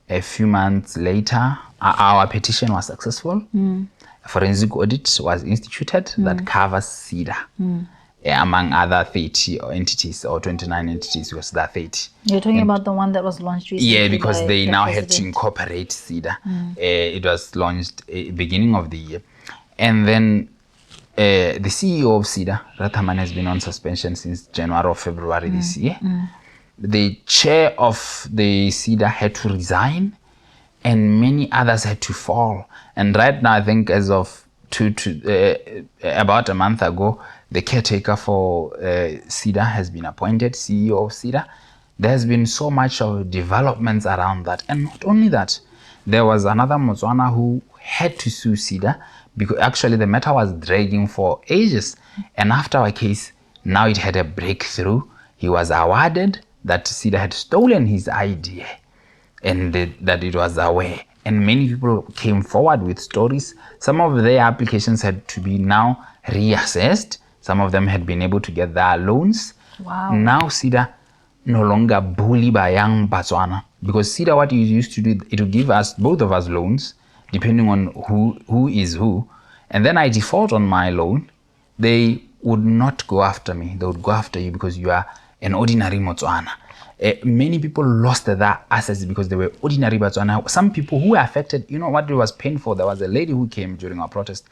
a few months later, our petition was successful. A forensic audit was instituted that covers CEDA. Among other 30 entities or 29 entities, because there are 30. You're talking about the one that was launched recently. Yeah, because they the now had to incorporate CEDA. It was launched beginning of the year. And then the CEO of CEDA, Rathaman, has been on suspension since January or February this year. The chair of the CEDA had to resign, and many others had to fall. And right now, I think as of about a month ago, the caretaker for CEDA has been appointed CEO of CEDA. There's been so much of developments around that. And not only that, there was another Motswana who had to sue CEDA because actually the matter was dragging for ages. And after our case, now it had a breakthrough. He was awarded that CEDA had stolen his idea and that it was aware. And many people came forward with stories. Some of their applications had to be now reassessed. Some of them had been able to get their loans. Wow. Now CEDA no longer bully by young Botswana. Because CEDA, what it used to do, it would give us, both of us, loans, depending on who is who. And then I default on my loan. They would not go after me. They would go after you because you are an ordinary Motswana. Many people lost their assets because they were ordinary Batswana. Some people who were affected, you know what it was painful? There was a lady who came during our protest.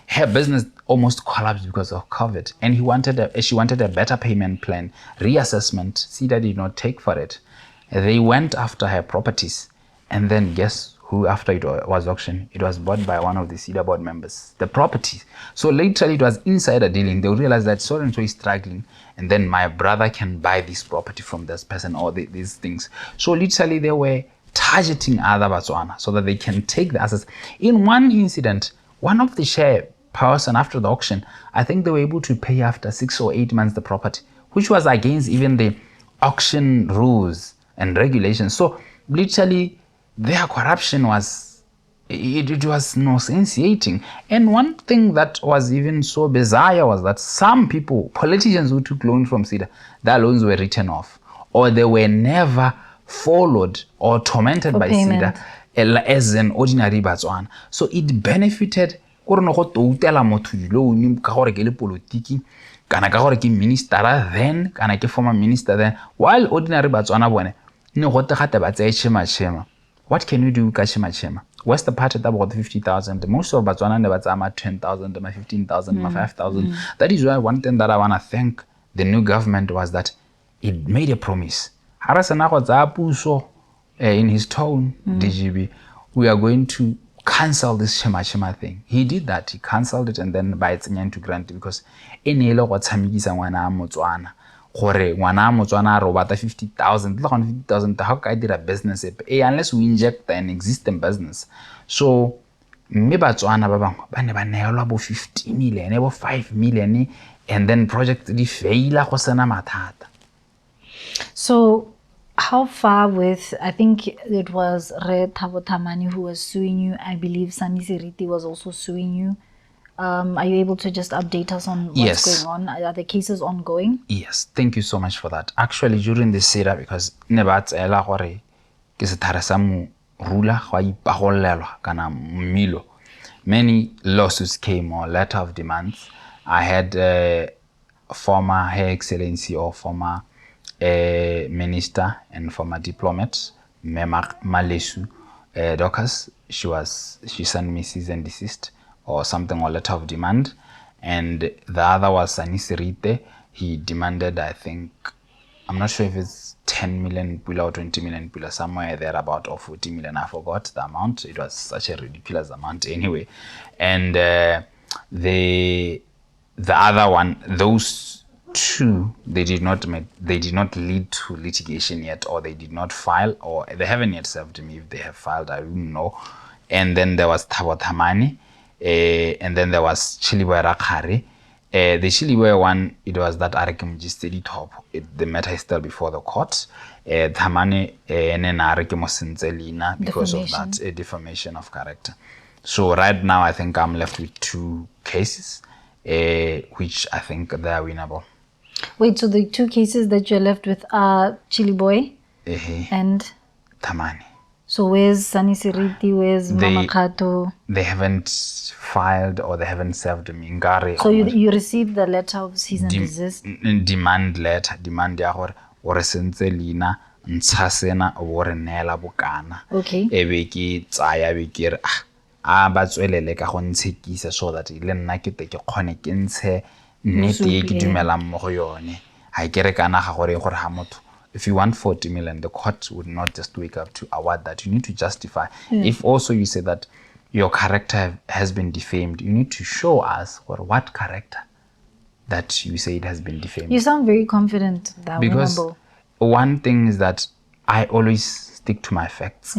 Her business almost collapsed because of COVID. And she wanted a better payment plan, reassessment. SEDA did not take for it. They went after her properties. And then guess who, after it was auctioned, it was bought by one of the SEDA board members, the property. So literally it was insider dealing. They realized that so-and-so is struggling, and then my brother can buy this property from this person or these things. So literally they were targeting other Batswana so that they can take the assets. In one incident, one of the share person after the auction, I think they were able to pay after 6 or 8 months the property, which was against even the auction rules and regulations. So literally their corruption was, it was nauseating. And one thing that was even so bizarre was that some people, politicians who took loans from SEDA, their loans were written off, or they were never followed or tormented for by payment. SEDA as an ordinary Batswana. So it benefited kore ne go toutela motho di-loan ka gore ke le politiki kana ka gore ke minister then kana ke former minister then, while ordinary Batswana bone ne go te gate ba tseye tšhema-tšhema. What can you do ka tšhema-tšhema? Where's the part about 50,000? Most of Batswana ne ba tsaya ma 10,000, ma 15,000, ma 5,000. That is why one thing that I want to thank the new government was that it made a promise. Ha re sena go tsaya puso, in his tone, DGB, we are going to cancel this tšhema-tšhema thing. He did that. He cancelled it and then ba e tsenya into grant because e ne e le go tshamekisa ngwana a Motswana. Gore ngwana a Motswana a re o batla 50,000, le gone 50,000 ga o ka dira business epe, unless we inject an existing business. So mme Batswana ba bangwe ba ne ba neelwa bo 50 million, bo 5 million, and then project di faila go sena mathata. So how far with, I think it was Re Thabo Thamane who was suing you. I believe Sani Seriti was also suing you. Are you able to just update us on what's Yes. going on? Are the cases ongoing? Yes, thank you so much for that. Actually, during the SEDA, because ne ba tseela gore ke sethare sa morula go a ipagolelwa kana mmilo, many lawsuits came or letter of demands. I had former Her Excellency or former minister and former diplomat, Mema Malesu Dorcas. She sent me cease and desist or something or letter of demand. And the other was Sani Serite. He demanded, I think, I'm not sure if it's 10 million pula or 20 million pula, somewhere there about, or 40 million. I forgot the amount. It was such a ridiculous amount anyway. And the other one, those two, they did not make, they did not lead to litigation yet, or they did not file, or they haven't yet served me. If they have filed, I don't know. And then there was Thabo Thamane, and then there was Chiliboy Rakhari. The Chiliboy one, it was that a re ke mo jesitse dithopo. The matter is still before the court. Thamane, ene na re ke mo sentse leina because of that, Defamation. a defamation of character. So right now, I think I'm left with two cases, which I think they are winnable. Wait, so the two cases that you're left with are Chiliboy and Thamane. So where's Sani Seriti? Where's Mama Kgato? They haven't filed or they haven't served me. Nkare So you received the letter of cease and desist? Demand letter, demand ya gore o re sentse leina, ntsha sena, o bo re neela bokana. E be ke tsaya, be ke re, a ba tswelele ka go ntshekisa so that le nna ke te ke kgone ke ntshe nnete e ke Bosupi, dumelang mo go yone. Ha ke re kana ga gore gore ha motho, if you want 40 million, the court would not just wake up to award that. You need to justify. If also you say that your character has been defamed, you need to show us what character that you say it has been defamed. You sound very confident that Because winnable. One thing is that I always stick to my facts.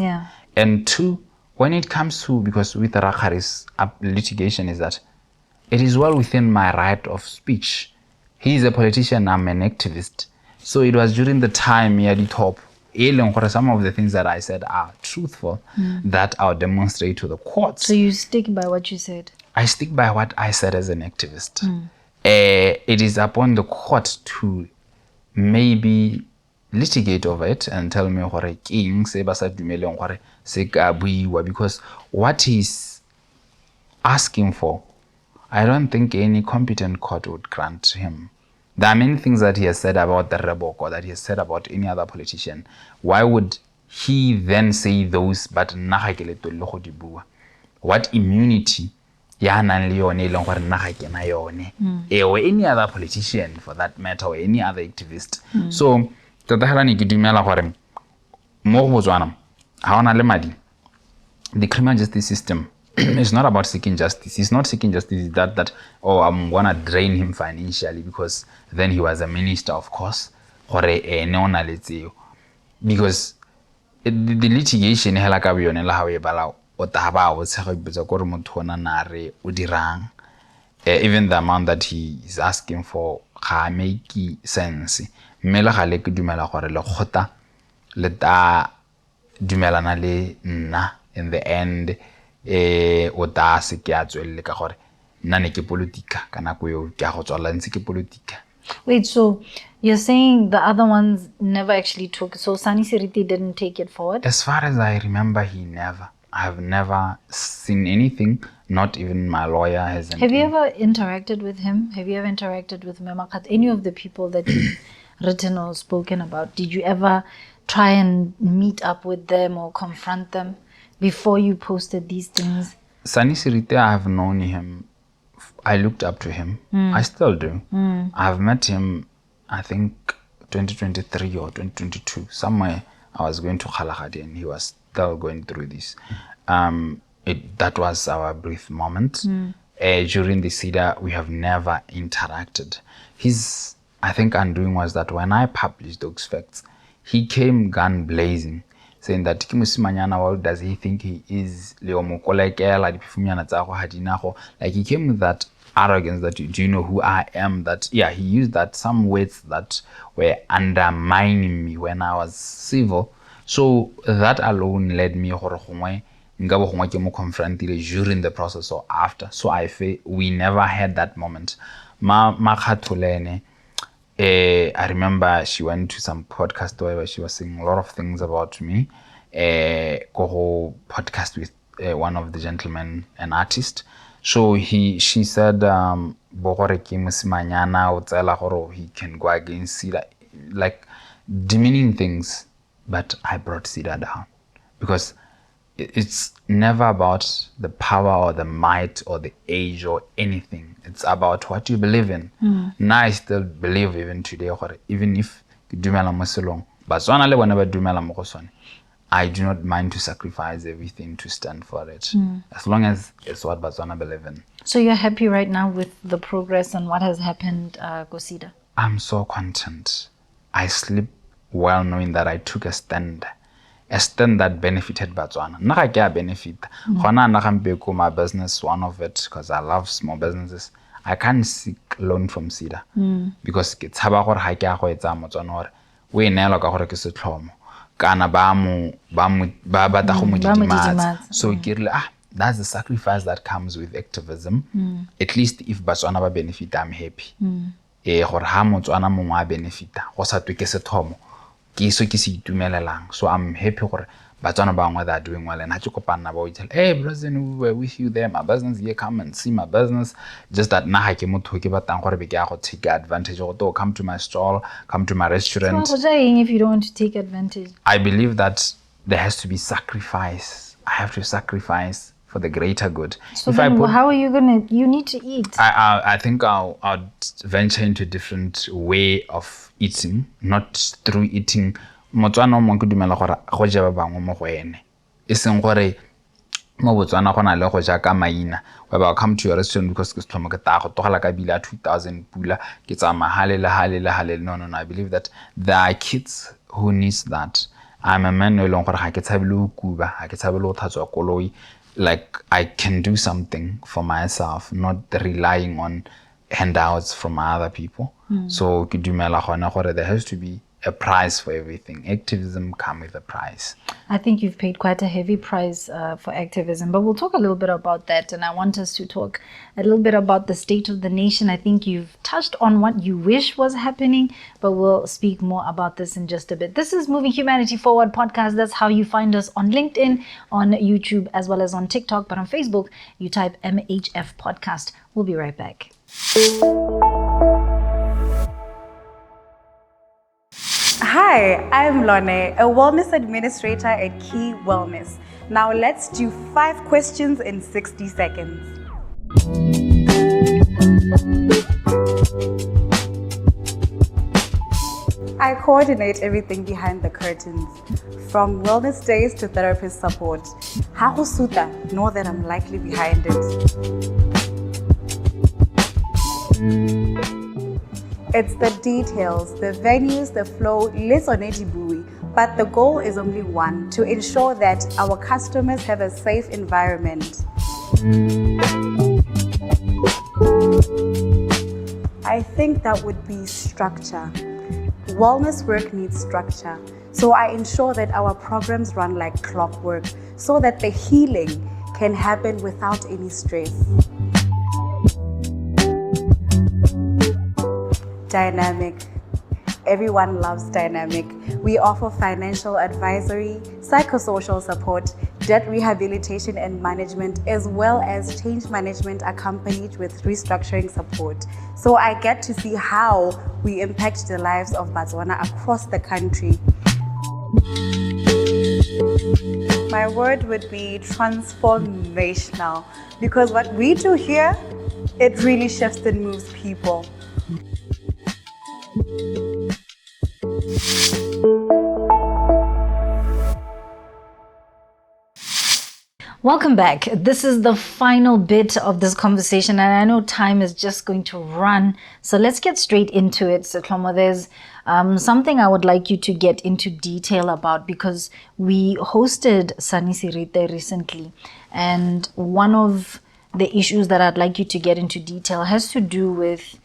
And two, when it comes to, because with Rakhari's litigation is that it is well within my right of speech. He is a politician, I'm an activist. So it was during the time ya di top, e leng gore some of the things that I said are truthful, that I'll demonstrate to the courts. So you stick by what you said? I stick by what I said as an activist. It is upon the court to maybe litigate over it and tell me gore ke eng se ba sa dumeleng gore se ka buiwa, because what he's asking for, I don't think any competent court would grant him. There are many things that he has said about the Reboko, that he has said about any other politician. Why would he then say those, but nna ga ke letolele go di bua? What immunity ya nang le yone e leng gore nna ga ke na yone, or any other politician for that matter, or any other activist? So tota fela ne ke dumela gore mo go Botswana ga ona le madi, the criminal justice system is not about seeking justice. He's not seeking justice that, oh, I'm gonna drain him financially because then he was a minister, of course, gore ene o na le tseo. Because the litigation hela ka boyone, le ga o e bala, o tla ba o tshega, ipotsa kore motho ona na re o dirang. Even the amount that he is asking for ga a make sense. Mme le gale ke dumela gore lekgotla le ta dumelana le nna in the end, o ta se ke a tswelele ka gore nna ne ke politika ka nako eo, ke a go tswalela ntse ke politika. Wait, so you're saying the other ones never actually took, so Sani Seriti didn't take it forward? As far as I remember, he never. I have never seen anything, not even my lawyer hasn't. Have you ever interacted with him? Have you ever interacted with Memakat? Any of the people that you've written or spoken about? Did you ever try and meet up with them or confront them before you posted these things? Sani Seriti, I have known him. I looked up to him. I still do. I've met him, I think, 2023 or 2022. Somewhere I was going to Kgalagadi and he was still going through this. That was our brief moment. During the CEDA, we have never interacted. His, I think, undoing was that when I published those facts, he came gun blazing, saying that ke mosimanyana, what does he think he is, le o mo kolekela, diphefumnyana tsa go ga di na go. Like, he came with that arrogance that, do you know who I am? That, yeah, he used that, some words that were undermining me when I was civil. So that alone led me gore gongwe nka bo gongwe ke mo confrontile during the process or after. So I feel we never had that moment. Ma Makgatho le ene, I remember she went to some podcast where she was saying a lot of things about me. Ko go podcast with one of the gentlemen, an artist. So she said, bo gore ke mosimanyana, o tseela gore he can go against CEDA, like demeaning things. But I brought CEDA down because it's never about the power or the might or the age or anything. It's about what you believe in. Now I still believe even today, gore even if ke dumela mo selong, Batswana le bone ba dumela mo go sone, I do not mind to sacrifice everything to stand for it, as long as it's what Batswana believe in. So you're happy right now with the progress and what has happened, ko CEDA? I'm so content. I sleep well knowing that I took a stand. A stand that benefited Botswana. Nna ga ke a benefit. Gona nna gampe ko my business, one of it, because I love small businesses. I can't seek loan from CEDA because ke tshaba gore ga ke a go e tsaya Motswana gore o e neelwa ka gore ke setlhomo kana ba mo ba mo ba batla go mo Ba mo didimatsa. didimatsa. So ke rile, that's the sacrifice that comes with activism. At least if Batswana ba benefit, I'm happy. Gore ha Motswana mongwe a benefita go sa twe ke sethomo, ke so ke se itumelelang. So I'm happy gore Batswana ba bangwe they are doing well, and ha ke kopana ba o tell, hey president, we were with you there, my business here, come and see my business. Just that nna ga ke motho ke batlang gore be ke ya go take advantage go to come to my stall, come to my restaurant. So, go ja eng if you don't want to take advantage? I believe that there has to be sacrifice. I have to sacrifice for the greater good. So If I then put how are you going to, you need to eat. I think I'll venture into a different way of eating, not through eating. Motswana o mongwe ke dumela gore go ja ba bangwe mo go ene. E seng gore mo Botswana go na le go ja ka maina. Whereby I'll come to your restaurant because ke setlhomo ke taya go tlogela ka bill ya 2000 pula, ke tsamaya hale le hale le hale. No, no, no. I believe that there are kids who needs that. I'm a man o e leng gore ga ke tshabe le go kuba, ga ke tshabe le go tlhatswa koloi. Like, I can do something for myself, not relying on handouts from other people. So ke dumela gona gore there has to be a price for everything. Activism comes with a price. I think you've paid quite a heavy price for activism, but we'll talk a little bit about that. And I want us to talk a little bit about the state of the nation. I think you've touched on what you wish was happening, but we'll speak more about this in just a bit. This is Moving Humanity Forward podcast. That's how you find us on LinkedIn, on YouTube, as well as on TikTok. But on Facebook, you type MHF podcast. We'll be right back. Hi, I'm Lone, a wellness administrator at Key Wellness. Now let's do 5 questions in 60 seconds. I coordinate everything behind the curtains, from wellness days to therapist support. Ha go suta, know that I'm likely behind it. It's the details, the venues, the flow, le tsone di bui. But the goal is only one, to ensure that our customers have a safe environment. I think that would be structure. Wellness work needs structure. So I ensure that our programs run like clockwork so that the healing can happen without any stress. Dynamic. Everyone loves Dynamic. We offer financial advisory, psychosocial support, debt rehabilitation and management, as well as change management accompanied with restructuring support. So I get to see how we impact the lives of Botswana across the country. My word would be transformational, because what we do here, it really shifts and moves people. Welcome back. This is the final bit of this conversation, and I know time is just going to run. So let's get straight into it. Setlhomo, there's something I would like you to get into detail about, because we hosted Sani Sirite recently, and one of the issues that I'd like you to get into detail has to do with,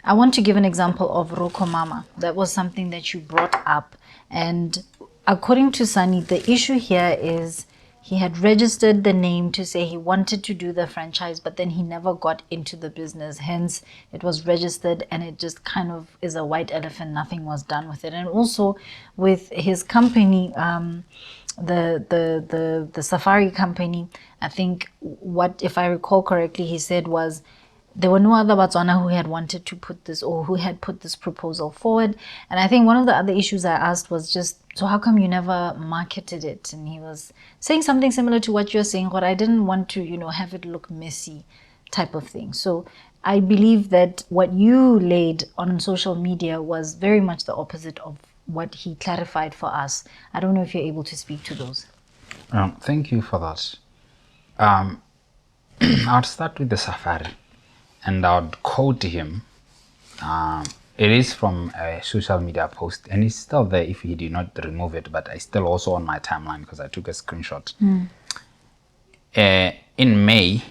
I want to give an example of RocoMamas. That was something that you brought up. And according to Sani, the issue here is he had registered the name to say he wanted to do the franchise, but then he never got into the business. Hence, it was registered and it just kind of is a white elephant. Nothing was done with it. And also with his company, the safari company, I think what, if I recall correctly, he said was there were no other Batswana who had wanted to put this or who had put this proposal forward. And I think one of the other issues I asked was just, so how come you never marketed it? And he was saying something similar to what you're saying, but I didn't want to, you know, have it look messy type of thing. So I believe that what you laid on social media was very much the opposite of what he clarified for us. I don't know if you're able to speak to those. Thank you for that. I'll start with the safari. And I would quote him. It is from a social media post, and it's still there if he did not remove it, but I still also on my timeline because I took a screenshot. In May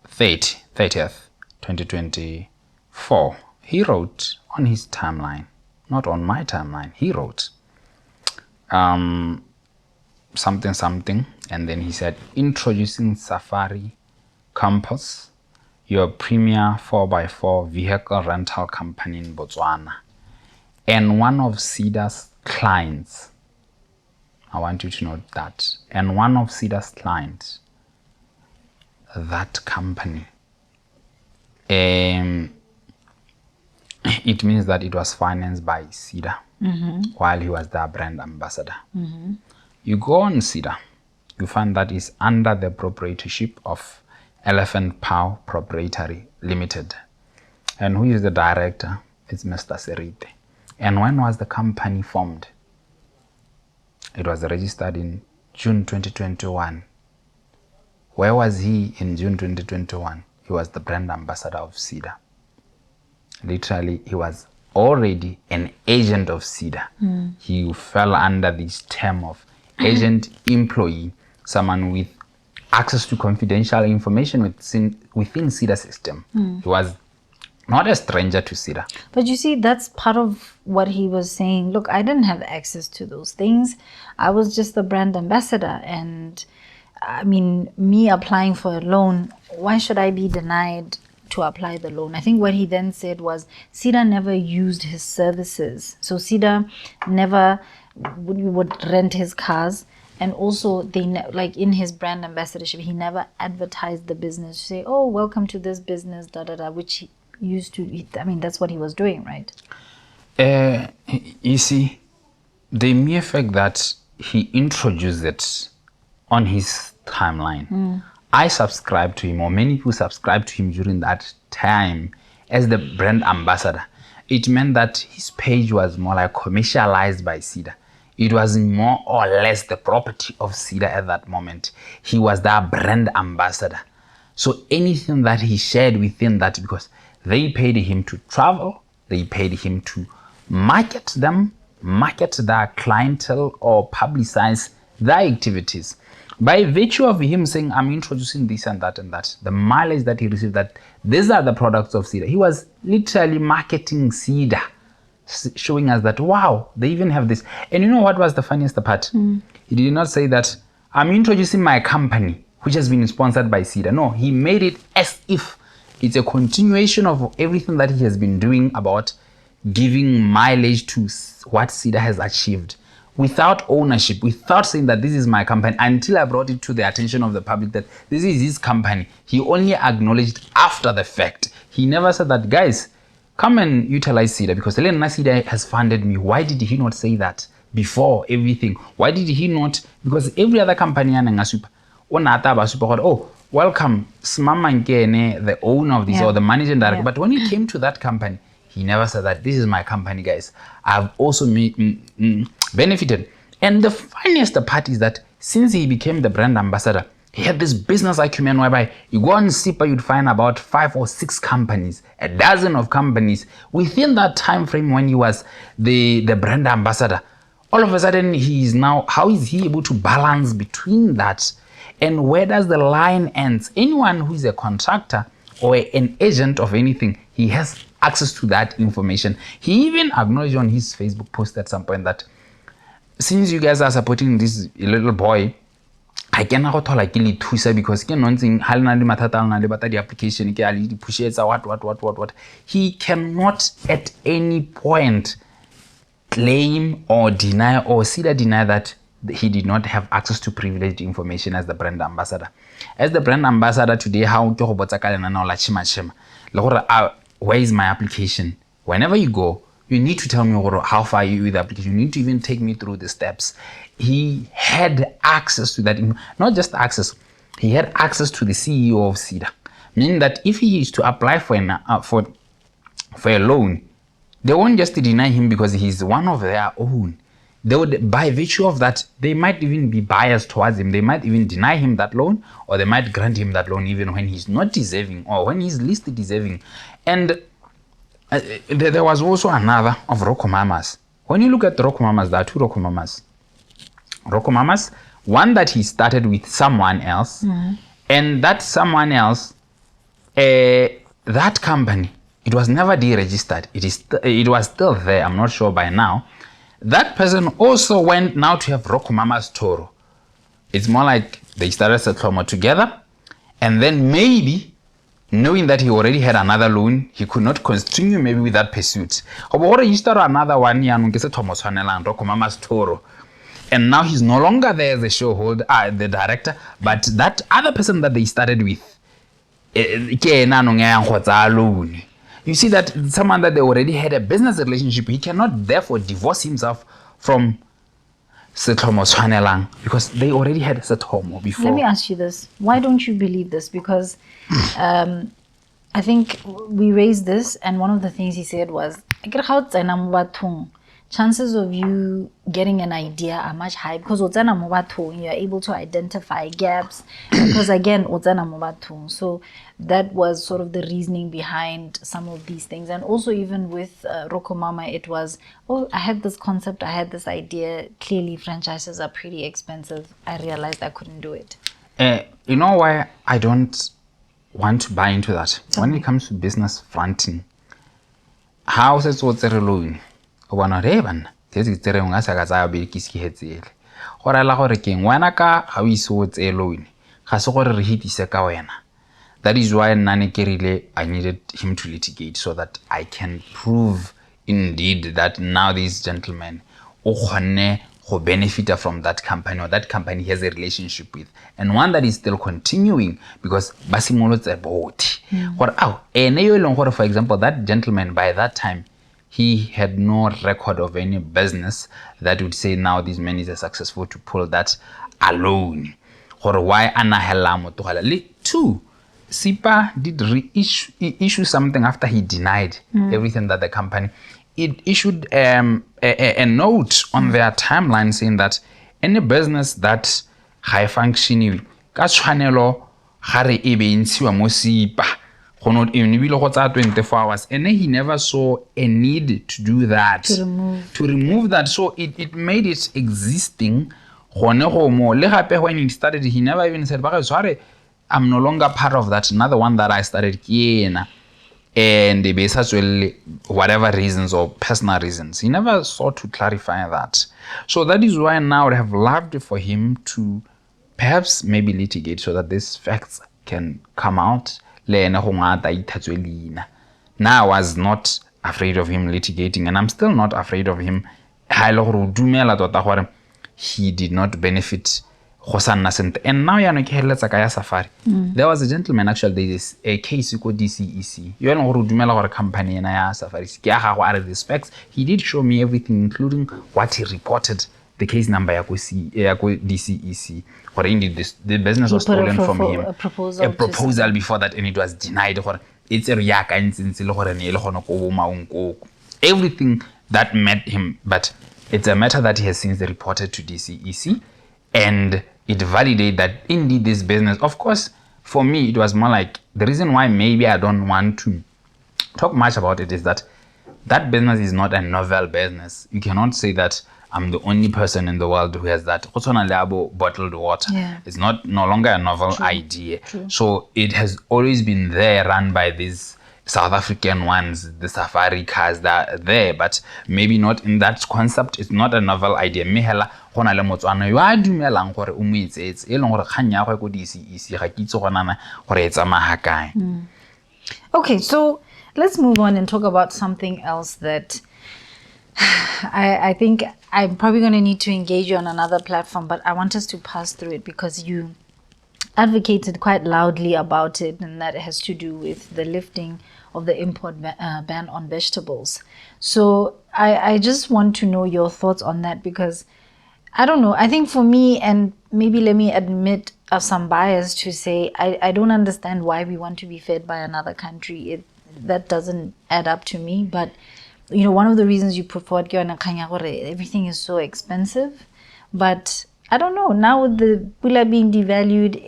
30th, 2024, he wrote on his timeline, not on my timeline, he wrote something, something, and then he said, introducing Safari Campus, your premier 4x4 vehicle rental company in Botswana, and one of SEDA's clients. I want you to note that. And one of SEDA's clients, that company. It means that it was financed by SEDA while he was their brand ambassador. You go on SEDA, you find that it's under the proprietorship of Elephant Power Proprietary Limited. And who is the director? It's Mr. Serite. And when was the company formed? It was registered in June 2021. Where was he in June 2021? He was the brand ambassador of SEDA. Literally, he was already an agent of SEDA. He fell under this term of agent employee, someone with access to confidential information within SEDA system. He was not a stranger to SEDA. But you see, that's part of what he was saying. Look, I didn't have access to those things. I was just the brand ambassador. And I mean, me applying for a loan, why should I be denied to apply the loan? I think what he then said was SEDA never used his services. So SEDA never would rent his cars. And also, they like in his brand ambassadorship, he never advertised the business to say, oh, welcome to this business, da, da, da, which he used to, I mean, that's what he was doing, right? You see, The mere fact that he introduced it on his timeline, I subscribed to him, or many people subscribed to him during that time as the brand ambassador. It meant that his page was more like commercialized by SEDA. It was more or less the property of SEDA at that moment. He was their brand ambassador. So anything that he shared within that, because they paid him to travel, they paid him to market them, market their clientele, or publicize their activities. By virtue of him saying, "I'm introducing this and that and that," the mileage that he received, that these are the products of SEDA. He was literally marketing SEDA, showing us that, wow, they even have this. And you know what was the funniest part? He did not say that I'm introducing my company, which has been sponsored by SEDA. No, he made it as if it's a continuation of everything that he has been doing about giving mileage to what SEDA has achieved, without ownership, without saying that this is my company, until I brought it to the attention of the public that this is his company. He only acknowledged after the fact. He never said that, "Guys, come and utilize SEDA because le nna SEDA has funded me." Why did he not say that before everything? Why did he not? Because every other company ya neng a supa, o ne a tla ba supa gore, "Oh, welcome, Smamang ke ene the owner of this or the managing director." But when he came to that company, he never said that this is my company, guys. I've also benefited. And the funniest part is that since he became the brand ambassador, he had this business acumen whereby you go on SIPA, you'd find about five or six companies, a dozen of companies within that time frame when he was the brand ambassador. All of a sudden, he is now, how is he able to balance between that? And where does the line ends? Anyone who is a contractor or an agent of anything, he has access to that information. He even acknowledged on his Facebook post at some point that since you guys are supporting this little boy, ga ke na go thola ke le thusa because ke nontseng ga le na le mathata a lena le batla di-application ke a le di pushetsa, what, what, what, what, what. He cannot at any point claim or deny or SEDA deny that he did not have access to privileged information as the brand ambassador. As the brand ambassador today, how ke go botsa ka lenaneo la Chema Chema le gore, where is my application? Whenever you go, you need to tell me gore how far are you with the application. You need to even take me through the steps. He had access to that, not just access, he had access to the CEO of SEDA, meaning that if he is to apply for a loan, they won't just deny him because he's one of their own. They would, by virtue of that, they might even be biased towards him. They might even deny him that loan, or they might grant him that loan even when he's not deserving or when he's least deserving. And there was also another of Rocco Mamas. When you look at Rocco Mamas, there are two Rocco Mamas. Rocco Mamas, one that he started with someone else, and that someone else, that company, it was never deregistered. It was still there. I'm not sure by now. That person also went now to have Rocco Mamas Toro. It's more like they started Setlhomo together, and then maybe knowing that he already had another loan, he could not continue maybe with that pursuit. Go bo go register another one yaanong ke Setlhomo tshwanelang, Rocco Mamas Toro. And now he's no longer there as the shareholder, the director, but that other person that they started with, ke ena anong ya yang go tsaya loan. You see that someone that they already had a business relationship, he cannot therefore divorce himself from Setlhomo tshwanelang because they already had Setlhomo before. Let me ask you this. Why don't you believe this? Because I think we raised this, and one of the things he said was, "Akere ga o tsena mo bathong, chances of you getting an idea are much higher because o tsena mo bathong, you're able to identify gaps because again, o tsena mo bathong." So that was sort of the reasoning behind some of these things. And also even with Rocco Mama, it was, "Oh, I had this concept, I had this idea. Clearly franchises are pretty expensive. I realized I couldn't do it." You know why I don't want to buy into that? When it comes to business fronting, how o setse o tsere loan, o bona gore, "Hey, banna, tse ke tsereng a sa ka tsaya beke ke se ke hetsele." Go rela gore keng? Wena ka ga o ise o tseye loan, ga se gore re hitise ka wena. That is why nna ne ke rile I needed him to litigate so that I can prove indeed that now this gentleman o kgonne go benefita from that company or that company he has a relationship with, and one that is still continuing because ba simolotse bothe gore ao ene yo e leng gore, for example, that gentleman by that time He had no record of any business that would say now this man is a successful to pull that alone. Gore why a nagela mo tlogela. Le two, SEPA did reissue issue something after he denied everything that the company. It issued a note on their timeline saying that any business that ga e functioniwe ka tshwanelo, ga re e be e ntshiwa mo SEPA, go no ebile go tsaya 24 hours, and he never saw a need to do that, To remove. To remove that. So it made it existing gone go mo. Le gape, when he started, he never even said, "Ba tshware, I'm no longer part of that. Another one that I started ke ena," and e be sa tswelele, whatever reasons or personal reasons. He never sought to clarify that. So that is why now I would have loved for him to perhaps maybe litigate so that these facts can come out, le ene gongwe a ta ithatswe leina. Now, I was not afraid of him litigating, and I'm still not afraid of him, ha e le gore o dumela tota gore he did not benefit go sa nna sentle. And now yaanong ke feleletsa ka ya Safari. There was a gentleman, actually, there is a case ko DCEC, yo e leng gore o dumela gore company ena ya Safari ke ya gago. A re the specs, he did show me everything, including what he reported, the case number ya ko ya ko DCEC, gore indeed the business He was put a stolen from him. A proposal A to proposal before that, and it was denied, gore e tsere yaka ntse le gore ne e le gone ko bo Maung koko, everything that met him. But it's a matter that he has since reported to DCEC, and it validates that indeed this business. Of course, for me it was more like, the reason why maybe I don't want to talk much about it is that that business is not a novel business. You cannot say that I'm the only person in the world who has that. Go tshwana le abo bottled water. It's not no longer a novel idea. So it has always been there, run by these South African ones, the safari cars that are there, but maybe not in that concept. It's not a novel idea. Mme hela go na le Motswana yo a dumelang gore o mo etseetse, e leng gore kgang ya gagwe ko DCEC, ga ke itse go nana gore e tsamaya kae. Okay, so let's move on and talk about something else that I think I'm probably going to need to engage you on another platform, but I want us to pass through it because you advocated quite loudly about it, and that has to do with the lifting of the import ban on vegetables. So I just want to know your thoughts on that because I don't know. I think for me, and maybe let me admit some bias to say, I don't understand why we want to be fed by another country. That doesn't add up to me. But one of the reasons you put forward ke yona kgang ya gore everything is so expensive. But I don't know. Now with the pula being devalued,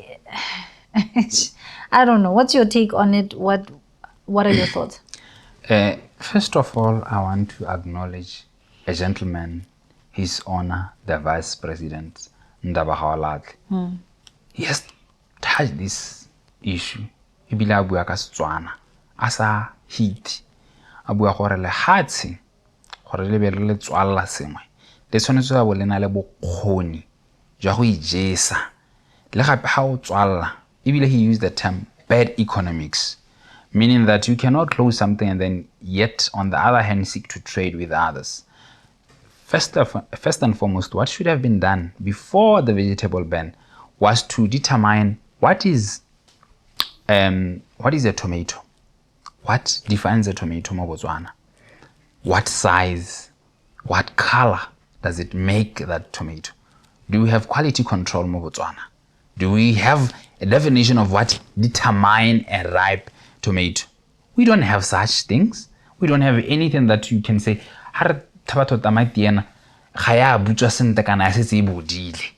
I don't know. What's your take on it? What are your thoughts? First of all, I want to acknowledge a gentleman, His Honor, the Vice President, Ndaba Gaolatlhe. He has touched this issue. Ebile a bua ka Setswana, a sa hit. A bua gore lehatshe, gore le be le le tswalla sengwe, le tshwanetse go bo le na le bokgoni jwa go ijesa. Le gape ha o tswalla, ebile he used the term bad economics, meaning that you cannot close something and then yet on the other hand seek to trade with others. First and foremost, what should have been done before the vegetable ban was to determine what is a tomato, what defines a tomato mo Botswana, what size, what color does it make that tomato? Do we have quality control mo Botswana? Do we have a definition of what determine a ripe tomato? We don't have such things. We don't have anything that you can say, ha re thaba tamati ena ga ya butswa sentle kana ya setse e bodile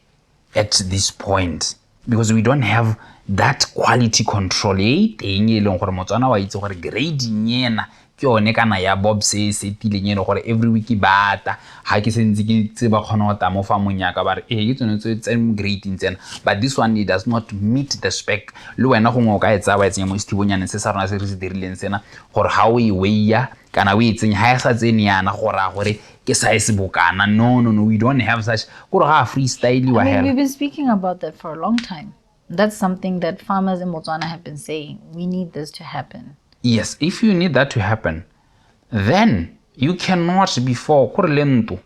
at this point, because we don't have that quality control e e teng, e leng gore Motswana wa itse gore grading ena ke yone kana ya bob se e setileng, e le gore every week bata ga ke sentse ke tse ba kgona go tla mo farmong yaka, ba re ee, ke tsone tse mo grading tsena, but this one, it does not meet the spec. Le wena gongwe o ka e tsaya wa e tsenya mo sethibonyaneng se sa rona se re se dirileng sena, gore ga o e weigha kana o e tsenya, ga e sa tsene yana, go raya gore ke size bokana. No, no, no, we don't have such, kore ga a freestyle wa I mean, hela. We've been speaking about that for a long time. That's something that farmers in Botswana have been saying. We need this to happen. Yes, if you need that to happen, then you cannot before kore le ntlo,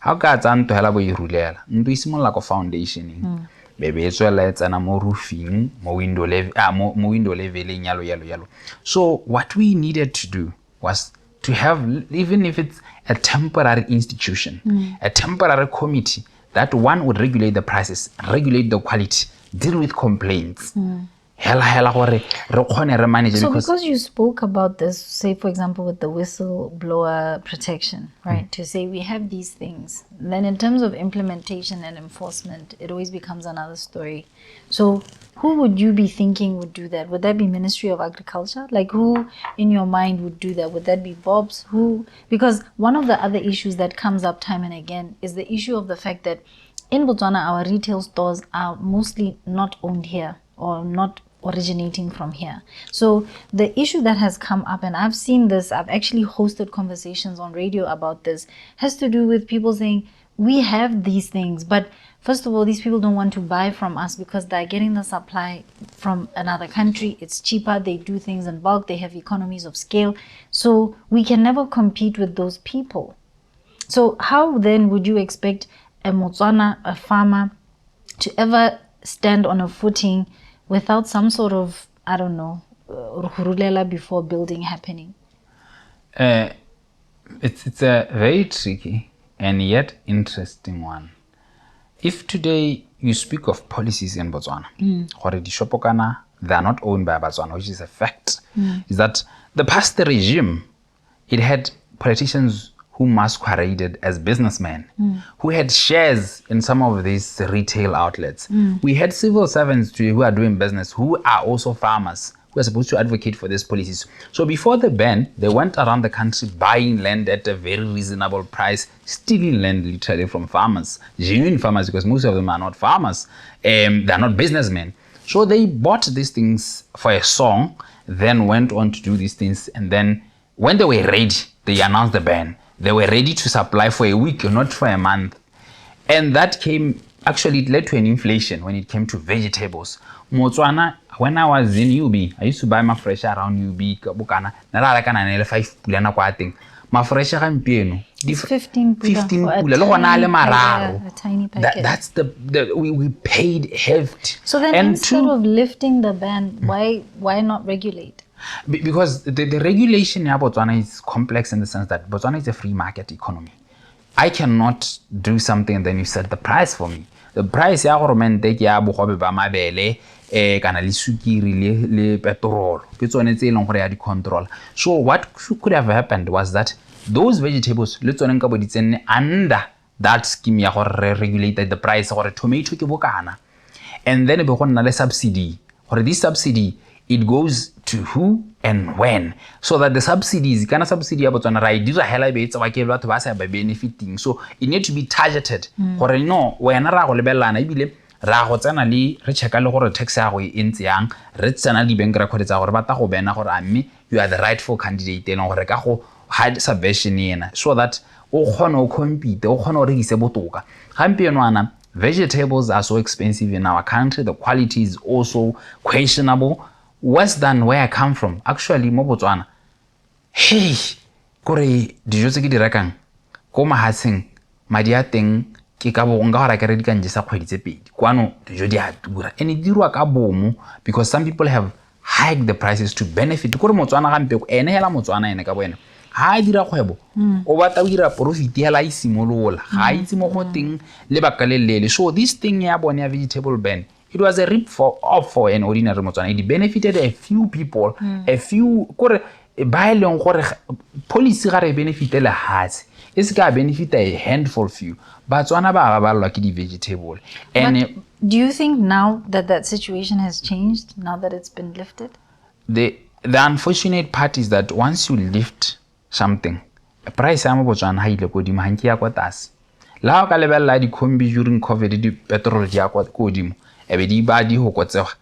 ga o ka tsaya ntlo hela bo e rulela, ntlo e simolola ko foundationeng, be be e tswelela e tsena mo roofing, mo window level, ah, mo window leveleng, yalo yalo yalo. So what we needed to do was To have, even if it's a temporary institution, a temporary committee that one would regulate the prices, regulate the quality, deal with complaints, hela hela gore re kgone re manage. So because because you spoke about this, say for example with the whistleblower protection, right? To say we have these things. Then in terms of implementation and enforcement, it always becomes another story. So who would you be thinking would do that? Would that be Ministry of Agriculture? Like, who in your mind would do that? Would that be Bobs? Who? Because one of the other issues that comes up time and again is the issue of the fact that in Botswana, our retail stores are mostly not owned here or not originating from here. So the issue that has come up, and I've seen this, I've actually hosted conversations on radio about this, has to do with people saying, we have these things, but first of all, these people don't want to buy from us because they're getting the supply from another country. It's cheaper, they do things in bulk, they have economies of scale. So we can never compete with those people. So how then would you expect a Motswana, a farmer, to ever stand on a footing without some sort of, I don't know, hurulela before building happening? It's a very tricky and yet interesting one. If today you speak of policies in Botswana, gore dishopo kana they are not owned by Botswana, which is a fact, is that the past regime, it had politicians who masqueraded as businessmen, who had shares in some of these retail outlets. We had civil servants too, who are doing business, who are also farmers, who are supposed to advocate for these policies. So before the ban, they went around the country buying land at a very reasonable price, stealing land literally from farmers, genuine farmers, because most of them are not farmers. They are not businessmen. So they bought these things for a song, then went on to do these things, and then when they were ready, they announced the ban. They were ready to supply for a week, not for a month. And that came, actually, it led to an inflation when it came to vegetables. Motswana, when I was in UB, I used to buy mafresh around UB, ka bokana, na ra reka na le 5 pula nako ya teng. Mafresh gampieno, 15 pula 15 for a pula, le gona a le tiny mararo. packet, a tiny packet. That's the we paid hefty. So then And instead two, of lifting the ban, why not regulate? Because the regulation ya Botswana is complex in the sense that Botswana is a free market economy. I cannot do something and then you set the price for me. The price ya goromente ke ya bogobe ba mabele, kana le sukiri le petrol. Ke tsone tse e leng gore ya di control. So what could have happened was that those vegetables le tsone nka bo di tsenne under that scheme ya gore re regulate the price, gore tomato ke bokana. And then e be go nna le subsidy. Gore this subsidy, it goes to who and when, so that the subsidies, kana subsidy ya Botswana ra e dira hela e be e tsewa ke batho ba sa ba benefiting. So it need to be targeted gore no, wena ra go lebelelana, ebile ra go tsena le re checka le gore tax ya go e ntse yang, re tsena le di-bank record tsa gore batla go bena gore a mme you are the rightful candidate e leng gore ka go hard subvention ena, so that o kgone o compete, o kgone o rekise botoka. Gampieno ana vegetables are so expensive in our country, the quality is also questionable, worse than where I come from. Actually, mo Botswana, hey, kore dijo tse ke di rekang ko mahatsheng, madi a teng ke ka bo nka go reka re di ka njesa kgwedi tse pedi. Kwano dijo di a tura and e dirwa ka bomo because some people have hiked the prices to benefit. Kore Motswana gampe ene hela, Motswana ene ka bo ene ha a dira kgwebo, o batla o dira profit hela a e simolola, ga a itse mo go teng lebaka le leele. So this thing ya bone ya vegetable ban, it was a rip for off for an ordinary Motswana. It benefited a few people, a few kore ba e leng gore policy ga re benefite lehatshe, e se ka benefita a handful few. Batswana ba babalelwa ke di-vegetable and But do you think now that that situation has changed, now that it's been lifted? The unfortunate part is that once you lift something, price ya mo Botswana ha ile kodimo, ga nke ya kwa tlase. Le ha o ka lebelela dikhombi during COVID, di-petrol di ya ko godimo, e be di ba di fokotsega,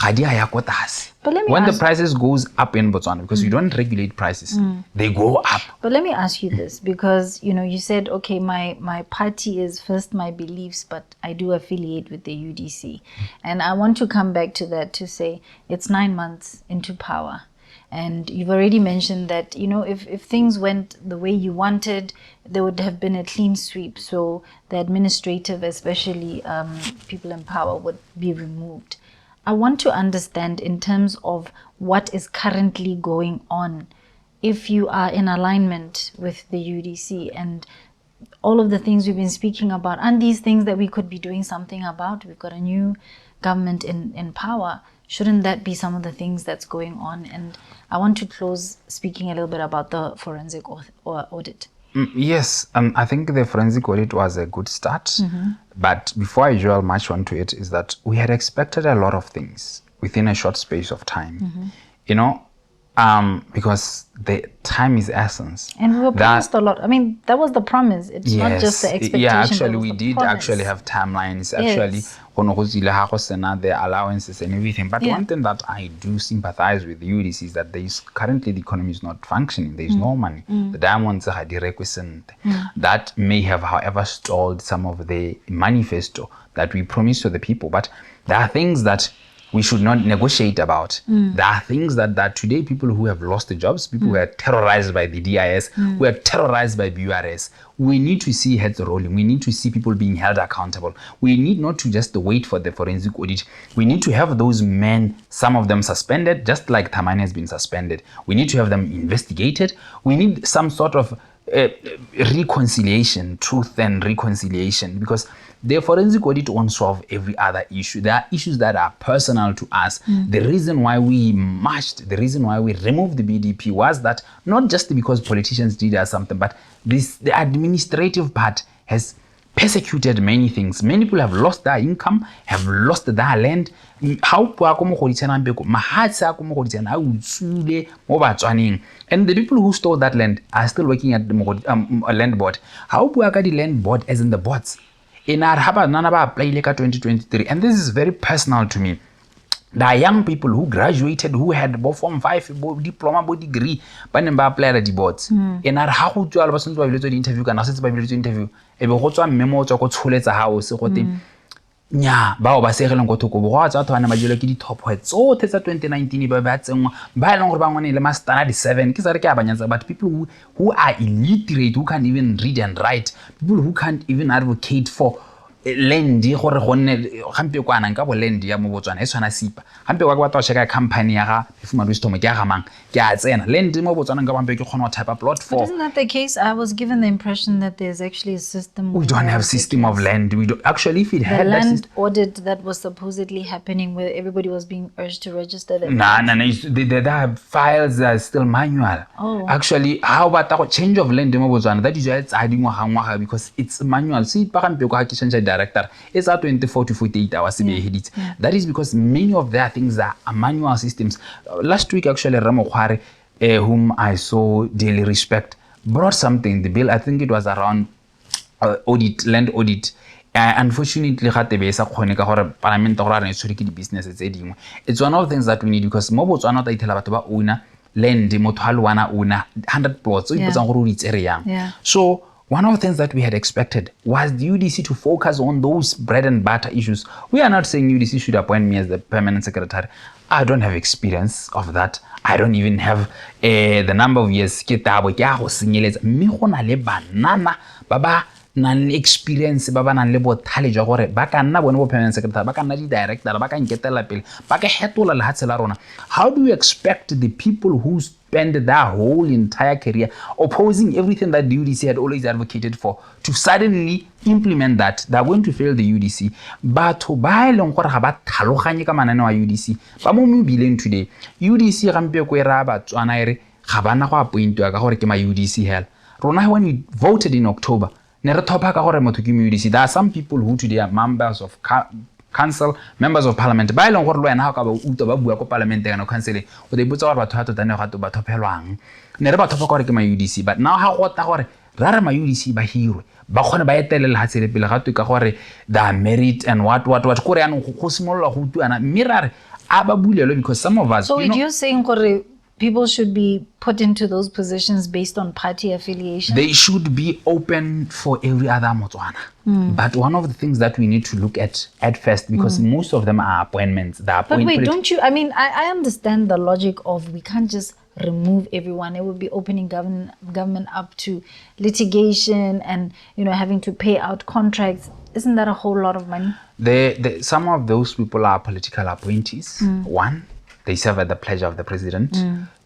ga di a ya ko tlase. But let me When the prices goes up in Botswana, because you don't regulate prices, they go up. But let me ask you this, because you know you said, okay, my party is first my beliefs, but I do affiliate with the UDC, and I want to come back to that to say it's 9 months into power, and you've already mentioned that if things went the way you wanted, there would have been a clean sweep, so the administrative, especially people in power, would be removed. I want to understand in terms of what is currently going on If you are in alignment with the UDC and all of the things we've been speaking about, and these things that we could be doing something about, we've got a new government in power. Shouldn't that be some of the things that's going on? And I want to close speaking a little bit about the forensic audit. Yes, I think the forensic audit was a good start. But before I dwell much onto it, is that we had expected a lot of things within a short space of time. Because the time is essence. And we were promised a lot. I mean, that was the promise. It's not just the expectation. Yeah, That actually, was we the did promise. Actually have timelines. Actually, go ne go tsile ha go sena the allowances and everything. But one thing that I do sympathize with UDC is that there is currently the economy is not functioning. There is no money. The diamonds ga di rekwe sentle. That may have, however, stalled some of the manifesto that we promised to the people. But there are things that we should not negotiate about. There are things that today people who have lost their jobs, people who are terrorized by the DIS, who are terrorized by BURS, we need to see heads rolling. We need to see people being held accountable. We need not to just wait for the forensic audit. We need to have those men, some of them suspended, just like Thamane has been suspended. We need to have them investigated. We need some sort of reconciliation, truth and reconciliation, because the forensic audit won't solve every other issue. There are issues that are personal to us. The reason why we marched, the reason why we removed the BDP was that not just because politicians did us something, but the administrative part has persecuted many things. Many people have lost their income, have lost their land. Ha o bua ko Mogoditshane Beko, mahatshe a ko Mogoditshane a utswile mo Batswaneng. And the people who stole that land are still working at the land board. Ha o bua ka di land board as in the boards. E na re ha banana ba apply-ile ka 2023, and this is very personal to me. There are young people who graduated, who had bo form 5, bo diploma, bo degree, ba neng ba apply-ela di-boards. E na re ha go tswa ba santse ba biletswe di-interview, kana setse ba biletswe interview, e be go tswa mme mo o tswa ko Tsholetsa House go te nya bao ba segeleng ko thoko bo go tswa batho ba ne ba jelwe ke di-top tsotlhe tsa 2019 ba ba tsenngwa ba e leng gore ba ngwane le ma standard 7. Ke sa re ke a ba nyatsa, but people who are illiterate, who can't even read and write, people who can't even advocate for land gore go nne gampe kwana nka bo land ya mo Botswana e tshwana sipa gampe kwa ke batla go checka company ya ga Phefumadu Setlhomo ke ya ga mang, ke a tsena land mo Botswana nka gampe ke kgona go type plot But 4. Isn't that the case? I was given the impression that there's actually a system. We don't where have the system of case- land. We don't actually, if it The had that land system. Audit that was supposedly happening where everybody was being urged to register their Nah. The files are still manual. Oh. Actually, how about go change of land mo Botswana? That is why it's ngwaga ngwaga, because it's manual. See, pa gampe ko ha ke change director, it's at 24 to 48 hours e be e heditse. That is because many of their things are manual systems. Last week, actually, Ramo Kgware, whom I so dearly respect, brought something, the bill, I think it was around audit, land audit. Unfortunately ga tebe e sa kgone ka gore palamente gore a re e tshwere ke di-business tse dingwe. It's one of the things that we need, because mo Botswana o tla ithela batho ba owner land, motho a le one a owner 100 plots o ipotsang gore o di tsere yang. So one of the things that we had expected was the UDC to focus on those bread and butter issues. We are not saying UDC should appoint me as the permanent secretary. I don't have experience of that. I don't even have the number of years. Ke tabo ke a go senyeletsa. Mme go na le banana ba ba nang le experience, ba ba nang le bothale jwa gore ba ka nna bone bo permanent secretary, ba ka nna di-director, ba ka nketela pele, ba ka hetola lehatshe la rona. How do you expect the people who spend their whole entire career opposing everything that the UDC had always advocated for to suddenly implement that? They are going to fail the UDC. Batho ba e leng gore ga ba tlhaloganye ka mananeo a UDC ba mo mebileng today. UDC gampe ko e raya Batswana e re ga bana go appointiwa ka gore ke ma UDC hela. Rona, when we voted in October, ne re thopha ka gore motho ke mo UDC. There are some people who today are members of council, members of parliament, ba e leng gore le wena ga o ka ba utlwa ba bua ko parliament kana council, o tla ipotsa gore batho ba tota ne gato ba thophelwang. Ne re ba thopha ka gore ke ma UDC, but now ga go ta gore ra re ma UDC ba hirwe ba kgone ba etelele lehatshe le pele, ga twe ka gore they are merit and what what what, kore yaanong go simolola go utlwana, mme ra re a ba bulelwe because some of us So you know, you're saying gore people should be put into those positions based on party affiliation? They should be open for every other Motswana. But one of the things that we need to look at first, because most of them are appointments. They are But wait, don't you? I mean, I understand the logic of we can't just remove everyone. It would be opening government up to litigation and having to pay out contracts. Isn't that a whole lot of money? Some of those people are political appointees. One, they serve at the pleasure of the president.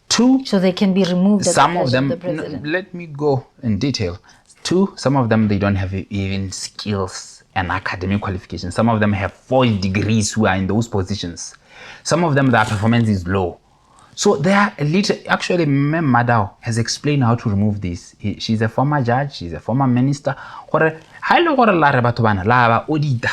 Two, So they can be removed at some the of pleasure them of the president. Let me go in detail. Two, some of them, they don't have even skills and academic qualifications. Some of them have 4 degrees who are in those positions. Some of them, their performance is low. So they are a little, actually, Mem Madao has explained how to remove this. She's a former judge, she's a former minister. Gore ha ile gore la re batho bana la ba audita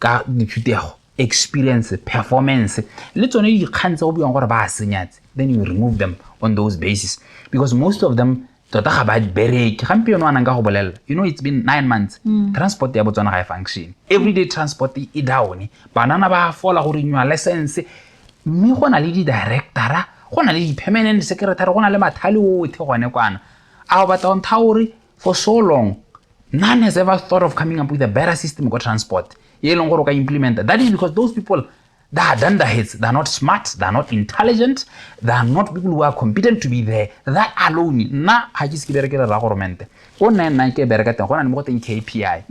ka dithutego, experience, performance le tsone dikgang tse go buiwang gore ba a senyatse, then you remove them on those basis, because most of them tota ga ba bereke. Gampieno a nang ka go bolelela, it's been 9 months, transport ya Botswana ga e function. Everyday transport e down, banana ba fola go renewa license, mme go na le di-directora, go na le di-permanent secretary, go na le mathale otlhe gone kwana. A o batla go ntha gore for so long none has ever thought of coming up with a better system ko transport e leng gore o ka implementa? That is because those people, they are dunderheads. They are not smart, they are not intelligent, they are not people who are competent to be there. That alone, nna ga ke se ke berekele ra goromente go nna nna ke bereka teng, go na le mo go teng KPI,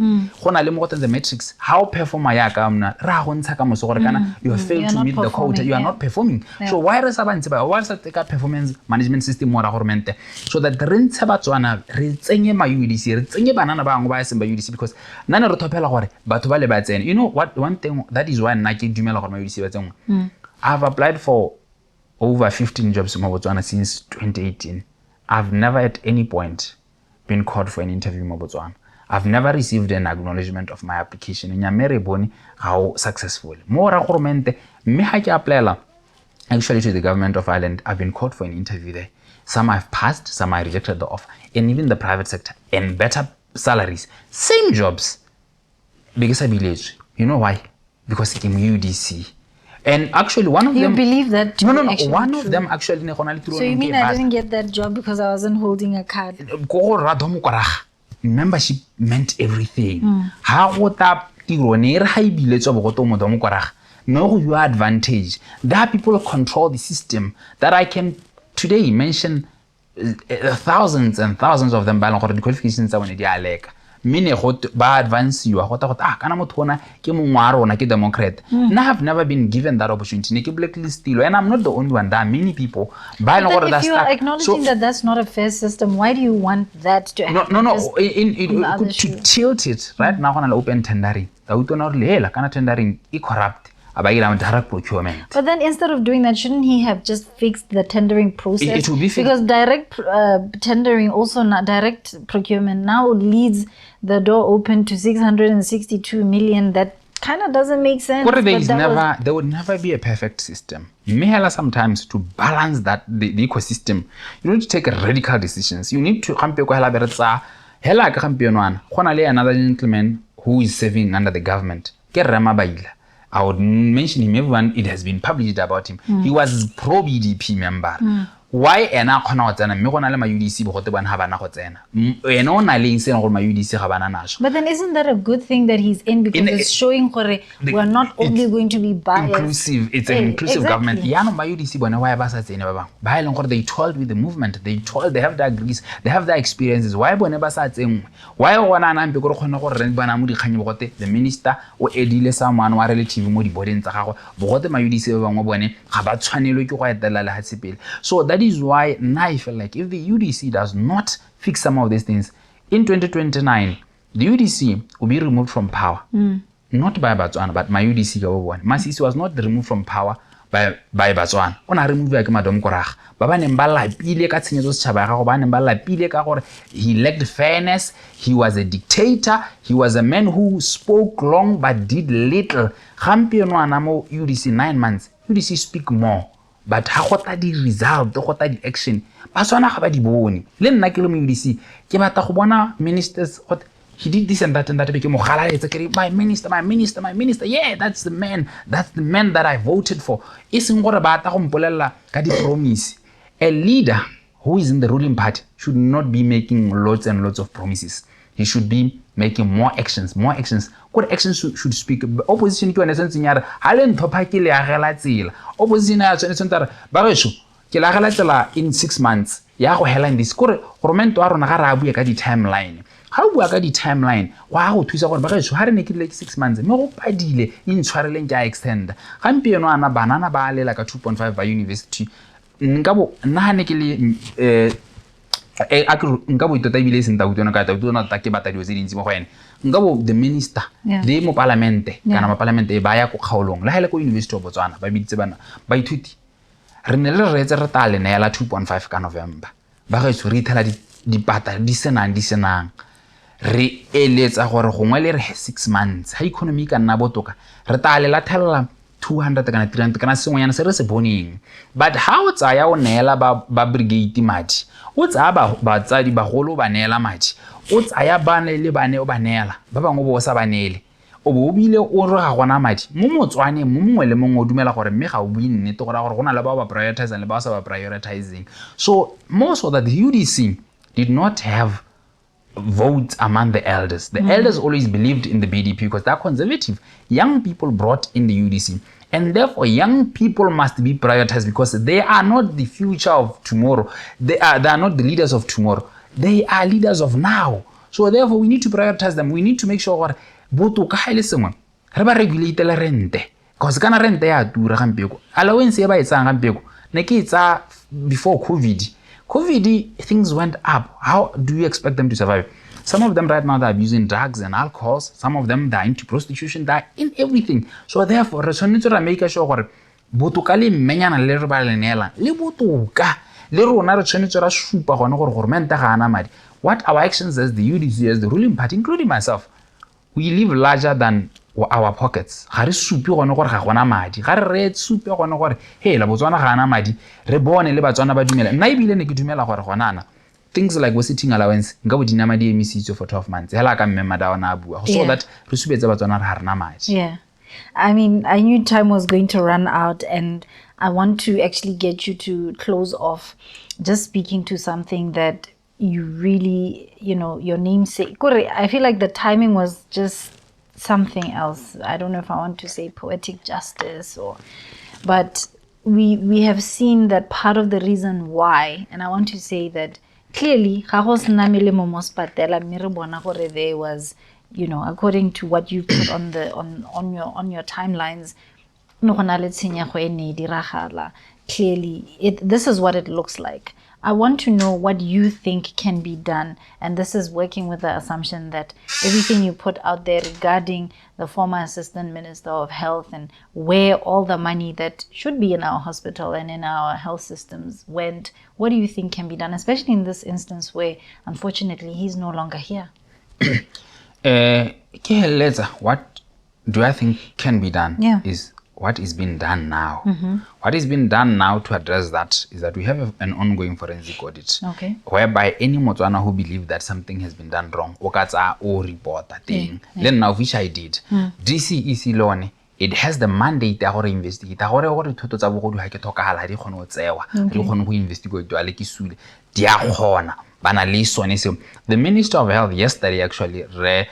go na le mo go teng the metrics. How performa yaka mna re a go ntsha ka moso gore kana you have failed You are to not meet the quota, performing, you are not performing. So why re sa ba ntse ba, why re sa teka performance management system mo ra goromente so that re ntshe Batswana, re tsenye ma UDC, re tsenye banana ba bangwe ba e seng ba UDC? Because nna ne re thophela gore batho ba le ba tsene. You know what, one thing, that is why nna ke dumela gore ma UDC ba tsenngwe. I've applied for over 15 jobs mo Botswana since 2018. I've never at any point been called for an interview mo Botswana. I've never received an acknowledgement of my application. Nya re bone how successful. Mo ra goromente mme ha ke applyela actually to the government of Ireland, I've been called for an interview there. Some I've passed, some I rejected the offer. And even the private sector and better salaries, same jobs. Be ke sa biletswe. You know why? Because ke mo UDC. And actually one of You them, believe that to No, be no. actually One true? of them actually ne go na le tiro So you nngwe ke mean e I batla. Didn't get that job because I wasn't holding a card? Ko go Radomokoraga, membership meant everything. Ha go ta tiro ne e re ga ebile tswa bogoto mo domokoraga mme go your advantage. There are people who control the system that I can today mention, thousands and thousands of them ba e leng gore di-qualifications tsa bone di a leka, mme ne go ba advanceiwa go ta go ah, kana motho ona ke mongwe wa rona, ke Democrat. Nna have never been given that opportunity. Ne ke blacklistilwe, and I'm not the only one. There are many people ba e leng But gore then they're if you are stuck. Acknowledging that that's not a fair system, why do you want that to No, happen? no. Just In, on the other to shoe. Tilt it right now, go na le open tendering. Ta utlwana gore hela kana tendering e corrupt, a ba ira direct procurement. But then instead of doing that, shouldn't he have just fixed the tendering process? It will be fixed. Because direct tendering, also not direct procurement, now leads the door open to 662 million. That kind of doesn't make sense. Kore there But is that was- never, there would never be a perfect system. Mme hela sometimes to balance that the ecosystem, you need to take radical decisions. You need to gampe ko hela be re tsa hela ka gampieno ana go na le another gentleman who is serving under the government, ke Rre Mabaila. I would mention him, everyone, it has been published about him. He was pro BDP member. Why ena a kgona go tsena mme go na le ma UDC bogote bone ga bana go tsena? Ena o na le eng se e leng gore ma UDC ga bana naso? But then isn't that a good thing that he's in? Because it's showing gore we're not only going to be biased. Inclusive, it's an Eh, inclusive government. Yaanong ba UDC bone why ba sa tsene ba bangwe ba e leng gore they toiled with the movement, they toiled, they have their degrees, they have their experiences? Why bone ba sa tsenngwe? Why gona ana mpe kore kgone gore re bona mo dikgang bogote the minister o edile someone wa relative mo di-boardeng tsa gagwe, bogote ma UDC ba bangwe bone ga ba tshwanelwe ke go etelela lehatshe pele? So that is why nna I feel like if the UDC does not fix some of these things in 2029, the UDC will be removed from power, not by Batswana but my UDC ka bo bone. Masisi was not removed from power by Batswana. O ne a removiwa ke madomkoraga ba ba neng ba lapile ka tshenyetso setšhaba ya gago, ba neng ba lapile ka gore he lacked fairness, he was a dictator, he was a man who spoke long but did little. Gampieno ana mo UDC, 9 months, UDC speak more, but ha go tla di-result, go tla di-action, Batswana ga ba di bone. Le nna ke le mo UDC ke batla go bona ministers gote he did this and that and that, be ke mo galaletse ke re, "My minister, my minister, my minister, yeah, that's the man, that's the man that I voted for." E seng gore ba tla go mpolelela ka di-promise. A leader who is in the ruling party should not be making lots and lots of promises. He should be making more actions, more actions, kore actions should speak. Opposition ke yone tshwanetseng ya re ga le ntlhopha ke le agela tsela. Opposition ya tshwanetse re ba gešo ke le agela tsela in 6 months ya go hela in this. Kore goromente wa rona ga re a bue ka di-timeline. Ga o bua ka di-timeline go a go thusa gore ba gešo ga re ne ke dile ke 6 months mme go padile, e ntshwareleng ke a extenda. Gampieno ana banana ba lela ka 2.5 ba university. Nka bo nna ga ne ke le a ke nka bo tota ebile e seng Tautona, ka Tautona tota ke batla dilo tse dintsi mo go ene, nka bo the minister le mopalamente kana mapalamente ba ya ko kgaolong le ga e le ko University of Botswana, ba biditse bana baithuti, re ne le reetse re tla le neela 2.5 ka November. Ba gaetsho, re ithela dipata di senang, re eletsa gore gongwe le re 6 months ga economy e ka nna botoka, re tla le lathelela 200 kana 300 kana sengwenyana se re se boneng. But ha o tsaya o neela ba brigade madi, o tsaya batsadi bagolo o ba neela madi, o tsaya bane le bane o ba neela, ba bangwe bo o sa ba neele, o bo o bile o re ga gona madi mo Motswaneng mo mongwe le mongwe o dumela gore mme ga o bue nnete, go raya gore go na le bao ba prioritizing le bao sa ba prioritizing. So more so that the UDC did not have votes among the elders. The elders always believed in the BDP because they're conservative. Young people brought in the UDC. And therefore, young people must be prioritized because they are not the future of tomorrow. They are not the leaders of tomorrow. They are leaders of now. So therefore, we need to prioritize them. We need to make sure gore botoka ga e le sengwe re ba regulate le rente, cause kana rente ya tura gampieko, allowance e ba e tsayang gampieko ne ke e tsaya before COVID. Things went up. How do you expect them to survive? Some of them right now, they're abusing drugs and alcohols. Some of them, they're into prostitution, they're in everything. So therefore, re tshwanetse ra make sure gore botoka le mmenyana le re ba le neelang le botoka le rona re tshwanetse ra supa gone gore goromente ga ana madi. What our actions as the UDC, as the ruling party, including myself, we live larger than our pockets. Ga re supe gone gore ga gona madi, ga re supe gone gore hela Botswana ga ana madi, re bone le Batswana ba dumela. Nna ebile ne ke dumela gore gonana things like bo sitting allowance nka bo dinama di emisitswe for 12 months hela ka mme Madawana a bua, so that re supetse Batswana re ga rena madi. Yeah. I mean, I knew time was going to run out, and I want to actually get you to close off just speaking to something that you really, your namesake. Kore, I feel like the timing was just something else. I don't know if I want to say poetic justice or, but we have seen that part of the reason why, and I want to say that clearly, ga go sena melemo mo sepatela, mme re bona gore there was, according to what you put on the on your timelines, ne go na le tshenyego e ne e diragala. Clearly, this is what it looks like. I want to know what you think can be done, and this is working with the assumption that everything you put out there regarding the former assistant minister of health and where all the money that should be in our hospital and in our health systems went, what do you think can be done, especially in this instance where unfortunately he's no longer here? Ke heleletsa, what do I think can be done is what is being done now. What is being done now to address that is that we have an ongoing forensic audit whereby any Motswana who believe that something has been done wrong, o ka tsaya o reporta teng. Le nna, of which I did. DCEC le one, it has the mandate ya gore investigate gore dithoto tsa bogodu ga ke tlhokagala ga di kgone go tsewa, ga di kgone go investigate le ke sule, di a kgona ba na le sone seo. The minister of health yesterday, actually re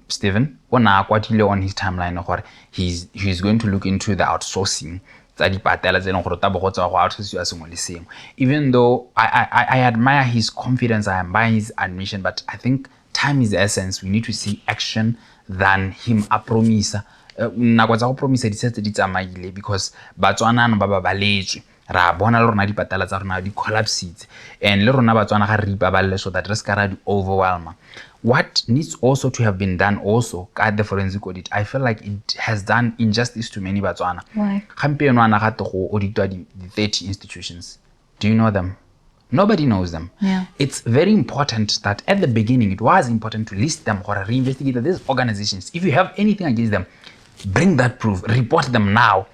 Stephen, o ne a kwadile on his timeline gore he's going to look into the outsourcing tsa dipatela tse e leng gore tabo go tsewa go outsourciwa sengwe le sengwe. Even though I admire his confidence, I admire his admission, but I think time is the essence. We need to see action than him a promise. Nako tsa go promise di setse di tsamaile, because Batswanano ba babaletswe, ra bona le rona dipatala tsa rona di collapsitse, and le rona Batswana ga re ipabalele so that re se ka ra di overwhelma. What needs also to have been done also ka the forensic audit, I feel like it has done injustice to many Batswana. Why? Gampieno ana gate go auditwa di 30 institutions. Do you know them? Nobody knows them. It's very important that at the beginning it was important to list them or reinvestigate these organizations. If you have anything against them, bring that proof, report them now.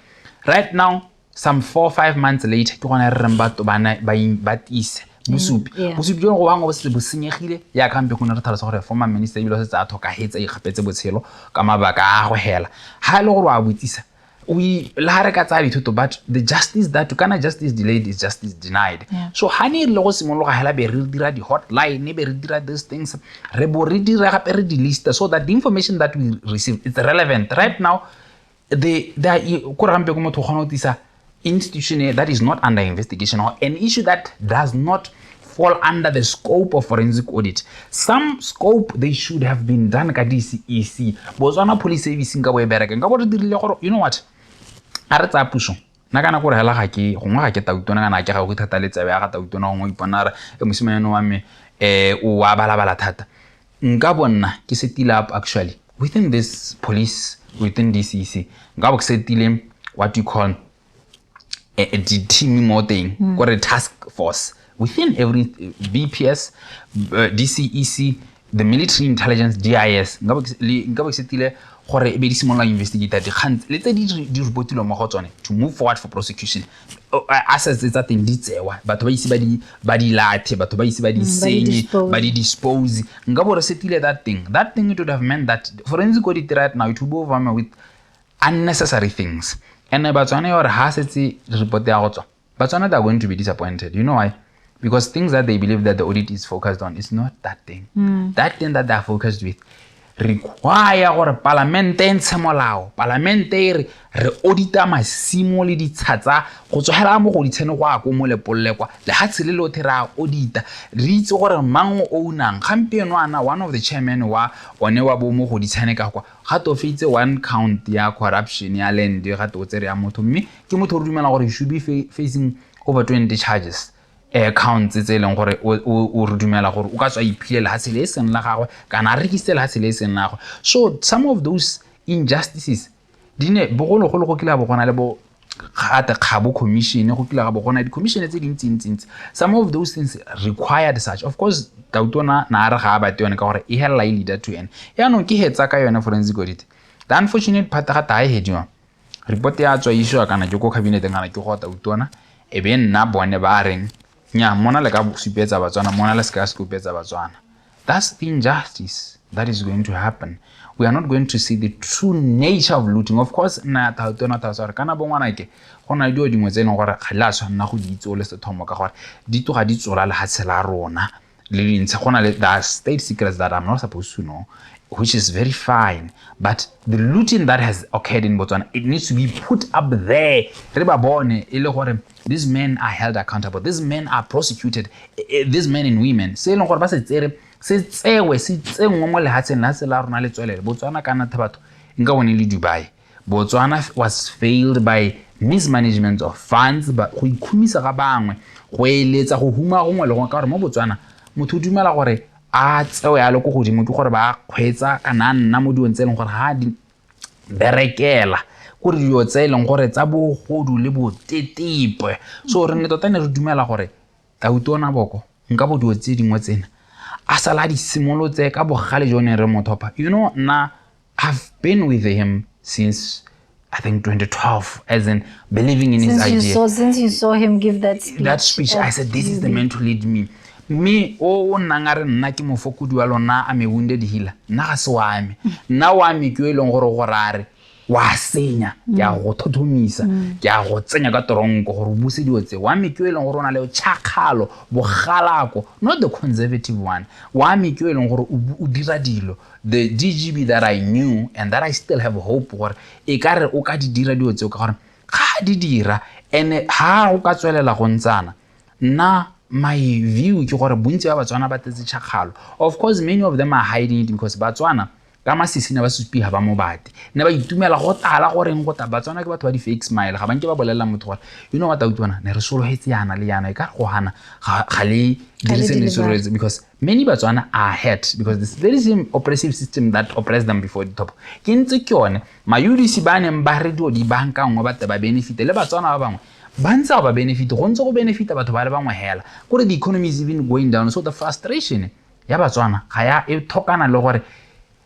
Right now, some 4, 5 months later, ke gona re reng batho ba tiise bosupi. Bosupi jo go bangwe bo setse bo senyegile ya kampe go ne re tlhalosa gore former minister ebile o setse a tlhokagetse, a ikgapetse botshelo ka mabaka a go hela ga e le gore wa botsisa le ga re ka tsaya dithoto, but the justice that kana justice delayed is justice denied. So ga ne e rile go simologa hela, be re dira di-hotline, be re dira these things, re bo re dira gape re di-lista so that the information that we receive, it's relevant. Right now, the kore gampe ko motho o kgona go tlisa institution that is not under investigation or an issue that does not fall under the scope of forensic audit. Some scope, they should have been done ka DCEC, Botswana Police Service nka bo e bereka, nka bo re dirile gore, you know what, a re tsaya puso. Nna kana kore hela ga ke gongwe ga ke tautona kana ke gaufi thata le tsebe ya ga tautona, gongwe ipona re e mosimane wa me o a balabala thata. Nka bonna ke setile up actually within this police, within DCC, nka bo ke setile what you call di-team mo teng, kore task force within every BPS, DCEC, the military intelligence, DIS. Nka bo ke setile gore e be di simolola investigate dikgang le tse di reportilweng mo go tsone to move forward for prosecution. Assets tsa teng di tsewa, batho ba ise ba di lathe, batho ba ise ba di ba di senye, dispose. Ba di dispose. Nka bo re setile that thing. That thing, it would have meant that forensic audit right now, it will be over with unnecessary things. And Batswana ya gore ha setse report ya go tswa, Batswana, they are going to be disappointed. You know why? Because things that they believe that the audit is focused on is not that thing. That thing that they are focused with require gore palamente e ntshe molao, palamente e re re audita masimo le ditsha tsa go tsogela mo Goditshane go ya ko Molepolole kwa lehatshe le lothe re a audita, re itse gore mang o ownang. Gampieno ana one of the chairman wa one wa bo mo Goditshane ka kwa ga to feitse one count ya corruption ya land, ga to tsere ya motho, mme ke motho o re dumela gore he should be facing over 20 charges, counts tse e leng gore o re dumela gore o ka tswa iphile lehatshe le e seng la gagwe kana a rekisitse lehatshe le e seng la gagwe. So some of those injustices di ne bogologolo go kile ga bo gona le bo gate Kgabo Commission, go kile ga bo gona di-commission tse dintsi-ntsi-ntsi. Some of those things required such. Of course tautona na a re ga a bate yone ka gore e helela e leader to ene. Yaanong ke hetsa ka yone forensic audit. The unfortunate part, ga ta e hediwa, report ya tswa isiwa kana ke ko cabineteng kana ke go tautona, e be nna bone ba reng nya mona le ka supetsa Batswana, mona le se ka supetsa Batswana. That's the injustice that is going to happen. We are not going to see the true nature of looting. Of course nna tautona tsa gore kana bongwanake go na le dilo dingwe tse e leng gore ga le a tshwanela go di itse o le sethomo ka gore di tloga di tsola lehatshe la rona le dintsha. Go na le there are state secrets that I'm not supposed to know, which is very fine, but the looting that has occurred in Botswana, it needs to be put up there, re ba bone e le gore these men are held accountable, these men are prosecuted, these men and women se e leng gore ba se tsere se tsewe se tsenngwe mo lehatsheng, lehatshe la rona le tswelele. Botswana kana the batho nka bone le Dubai. Botswana was failed by mismanagement of funds, ba go ikhumisa ga bangwe, go eletsa go huma gongwe le gongwe, ka gore mo Botswana motho o dumela gore a tsewe ya le ko godimo ke gore ba kgweetsa kana a nna mo dilong tse e leng gore ga di berekela, kore dilo tse e leng gore tsa bogodu le botetepe. So re ne tota ne re dumela gore tautona Boko nka bo dilo tse dingwe tsena a sala a di simolotse ka bogale jo ne re mo thopa. Nna I've been with him since, I think, 2012, as in believing in his Since you idea. Since you saw him give that speech. That speech, I at said, this is the UB. man to lead me. Mme o nnang a re nna ke mofokodi wa lona, I'm a wounded healer, nna ga se wa me. Nna wa me ke o e leng gore a re wa senya, ke a go thothomisa, ke a go tsenya ka toronko gore o buse dilo tse. Wa me ke o e leng gore o na le tšhakgalo, bogalako, not the conservative one. Wa me ke o e leng gore o dira dilo. The DGB that I knew and that I still have hope gore e ka re o ka di dira dilo tseo, ka gore ga di dira and ha o ka tswelela go ntsana. Nna my view ke gore bontsi ba Batswana ba tletse tšhakgalo. Of course many of them are hiding it because Batswana ka masisi ne ba supi ga ba mo bate, ne ba itumela go tala goreng go ta. Batswana ke batho ba di-fake smile, ga banke ba bolelela motho gore, you know what, autlwana ne re sologetse yana le yana, e ka re go gana ga le dirise ne deliver. Sologetse because many Batswana are hurt because this very same oppressive system that oppressed them before the top ke ntse ke yone ma-UDC ba neng ba re dilo di bankangwe ba te ba benefite le Batswana ba bangwe ba ntse ga ba benefite, go ntse go benefita batho ba le bangwe hela, kore the economy is even going down. So the frustration ya Batswana ga ya e thokana le gore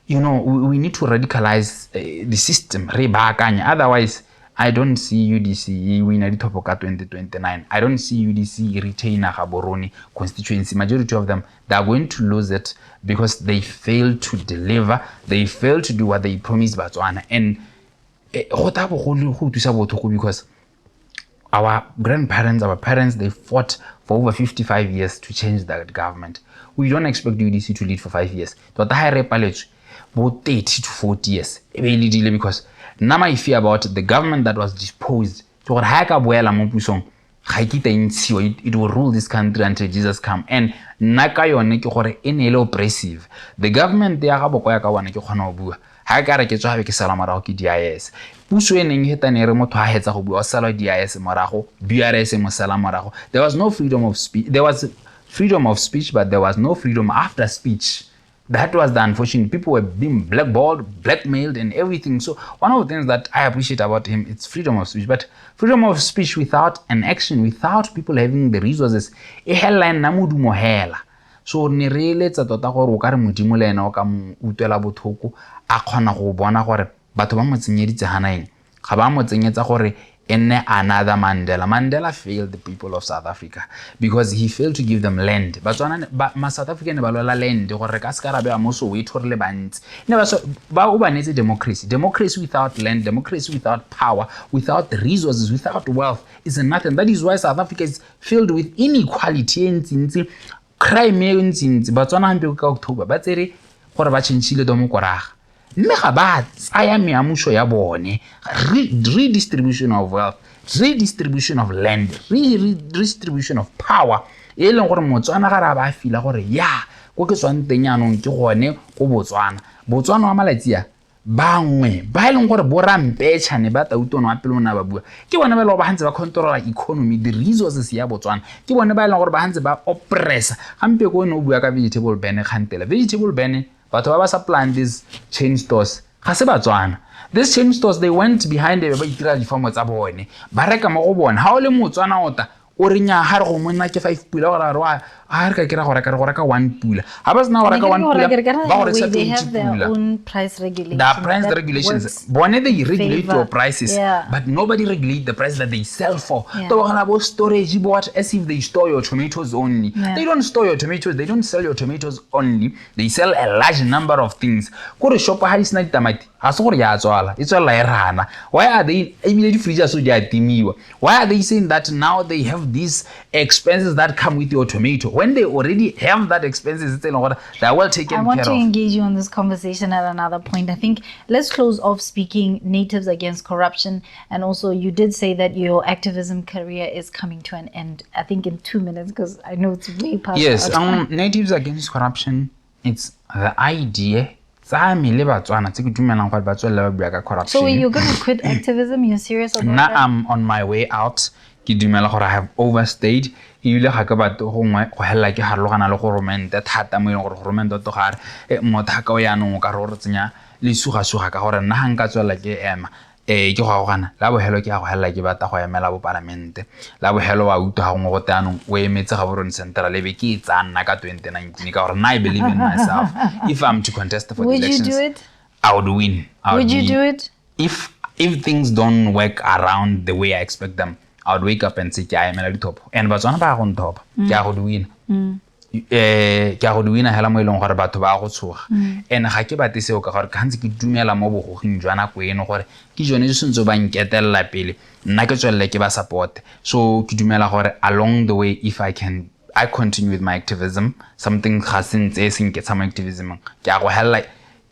we need to radicalize the system, re baakanye. Otherwise I don't see UDC e wina dithopo ka 2029. I don't see UDC e retaina Gaborone constituency. Majority of them, they are going to lose it because they failed to deliver, they failed to do what they promised Batswana. And go tla bogolo go utlwisa botlhoko because our grandparents, our parents, they fought for over 55 years to change that government. We don't expect UDC to lead for 5 years. Tota ha re paletswe bo 30 to 40 years e be e leadile, because nna my fear about the government that was disposed ke gore ha e ka boela mo pusong ga e kita e ntshiwa, it will rule this country until Jesus come. And nna ka yone ke gore e ne e le oppressive, the government ya ga Boko ya ka bone ke kgona go bua. Ga ka re ke tswa gabe ke sala morago ke DIS. Puso e neng e hetane e re motho a hetsa go bua o salwa DIS morago, BRS e mo sala morago. There was no freedom of speech. There was freedom of speech, but there was no freedom after speech. That was the unfortunate. People were being blackballed, blackmailed, and everything. So one of the things that I appreciate about him, it's freedom of speech. But freedom of speech without an action, without people having the resources, e hella e nna modumo hela. So ne re eletsa tota gore o ka re Modimo le ene o ka mo utlwela botlhoko, a kgona go bona gore batho ba mo tsenyeditse gana eng. Ga ba mo tsenyetsa gore e nne another Mandela. Mandela failed the people of South Africa because he failed to give them land. Batswana ba ma South African ba lwela land gore re ka se ka ra bewa mo Soweto re le bantsi. Ne ba ba o ba neetse democracy. Democracy without land, democracy without power, without resources, without wealth is nothing. That is why South Africa is filled with inequality e ntsintsi, crime e ntsintsi. Batswana gampe ka October ba tsere gore ba change-ile domokoraga, mme ga ba tsaya meamuso ya bone. Redistribution of wealth, redistribution of land, redistribution of power e leng gore Motswana ga re a ba fila gore ya ko ke tswang teng yaanong ke gone ko Botswana. Botswana wa malatsi a bangwe ba e leng gore bo rampetšhane ba tautono wa pele o ne a ba bua, ke bone ba e leng gore ba gantse ba controla economy, the resources ya Botswana. Ke bone ba e leng gore ba gantse ba oppressa. Gampe ko o ne o bua ka vegetable ban, kgantela vegetable ban, batho ba ba supplying these chain stores ga se Batswana. These chain stores, they went behind, ba itira difomo tsa bone, ba reka mo go bone. Ga o le Motswana ota o re nya ga re go monna ke five pula gore re a re ka kry go reka, re go reka one pula. Ga ba sena go reka one pula, ba go rekisa 20 pula. The price regulations bone, they regulate your prices, but nobody regulate the price that they sell for. To bona bo storage bo what, as if they store your tomatoes only. They don't store your tomatoes, they don't sell your tomatoes only, they sell a large number of things. Kore shop ha di sena ditamati ga se gore ya tswala, e tswelela e rana. Why are they, ebile di-fridge so di a timiwa, why are they saying that now they have these expenses that come with your tomato when they already have that expenses tse e leng gore they are well taken I want care to of? Engage you on this conversation at another point. I think let's close off speaking Natives Against Corruption. And also, you did say that your activism career is coming to an end. I think in 2 minutes, because I know it's way past Yes. our time. Natives Against Corruption, it's the idea tsa me le Batswana tse ke dumelang gore ba tswelela ba bua ka corruption. So you're going to quit activism? You're serious about Nna that? I'm on my way out. Ke dumela gore I have overstayed, ebile ga ke batle gongwe go helela ke harologana le goromente thata mo e leng gore goromente o toga re motho ka o yaanong o ka re o re tsenya lesugasuga ka gore nna ga nka tswelela ke ema ke go agogana la bogelo ke ya go helela ke batla go emela bopalamente la bogelo wa utlwa ga gongwe go te anong o emetse Gaborone Central e be ke e tsaya nna ka 2019 ka gore nna I believe in myself. If I'm to contest for the Would you elections, do it? I would win. I Would you be- do it? If things don't work around the way I expect them, I would wake up and say ke a emela dithopo and Batswana ba ya go nthopa, ke a go di wina. Ke a go di wina hela mo e leng gore batho ba go tshoga, and ga ke batle seo ka gore gantsi ke dumela mo bogoging jwa nako eno gore ke jone se sentse ba nketelela pele, nna ke tswelele ke ba support. So ke dumela gore along the way, if I can, I continue with my activism, something ga se ntse e se nketsha mo activism, ke a go helela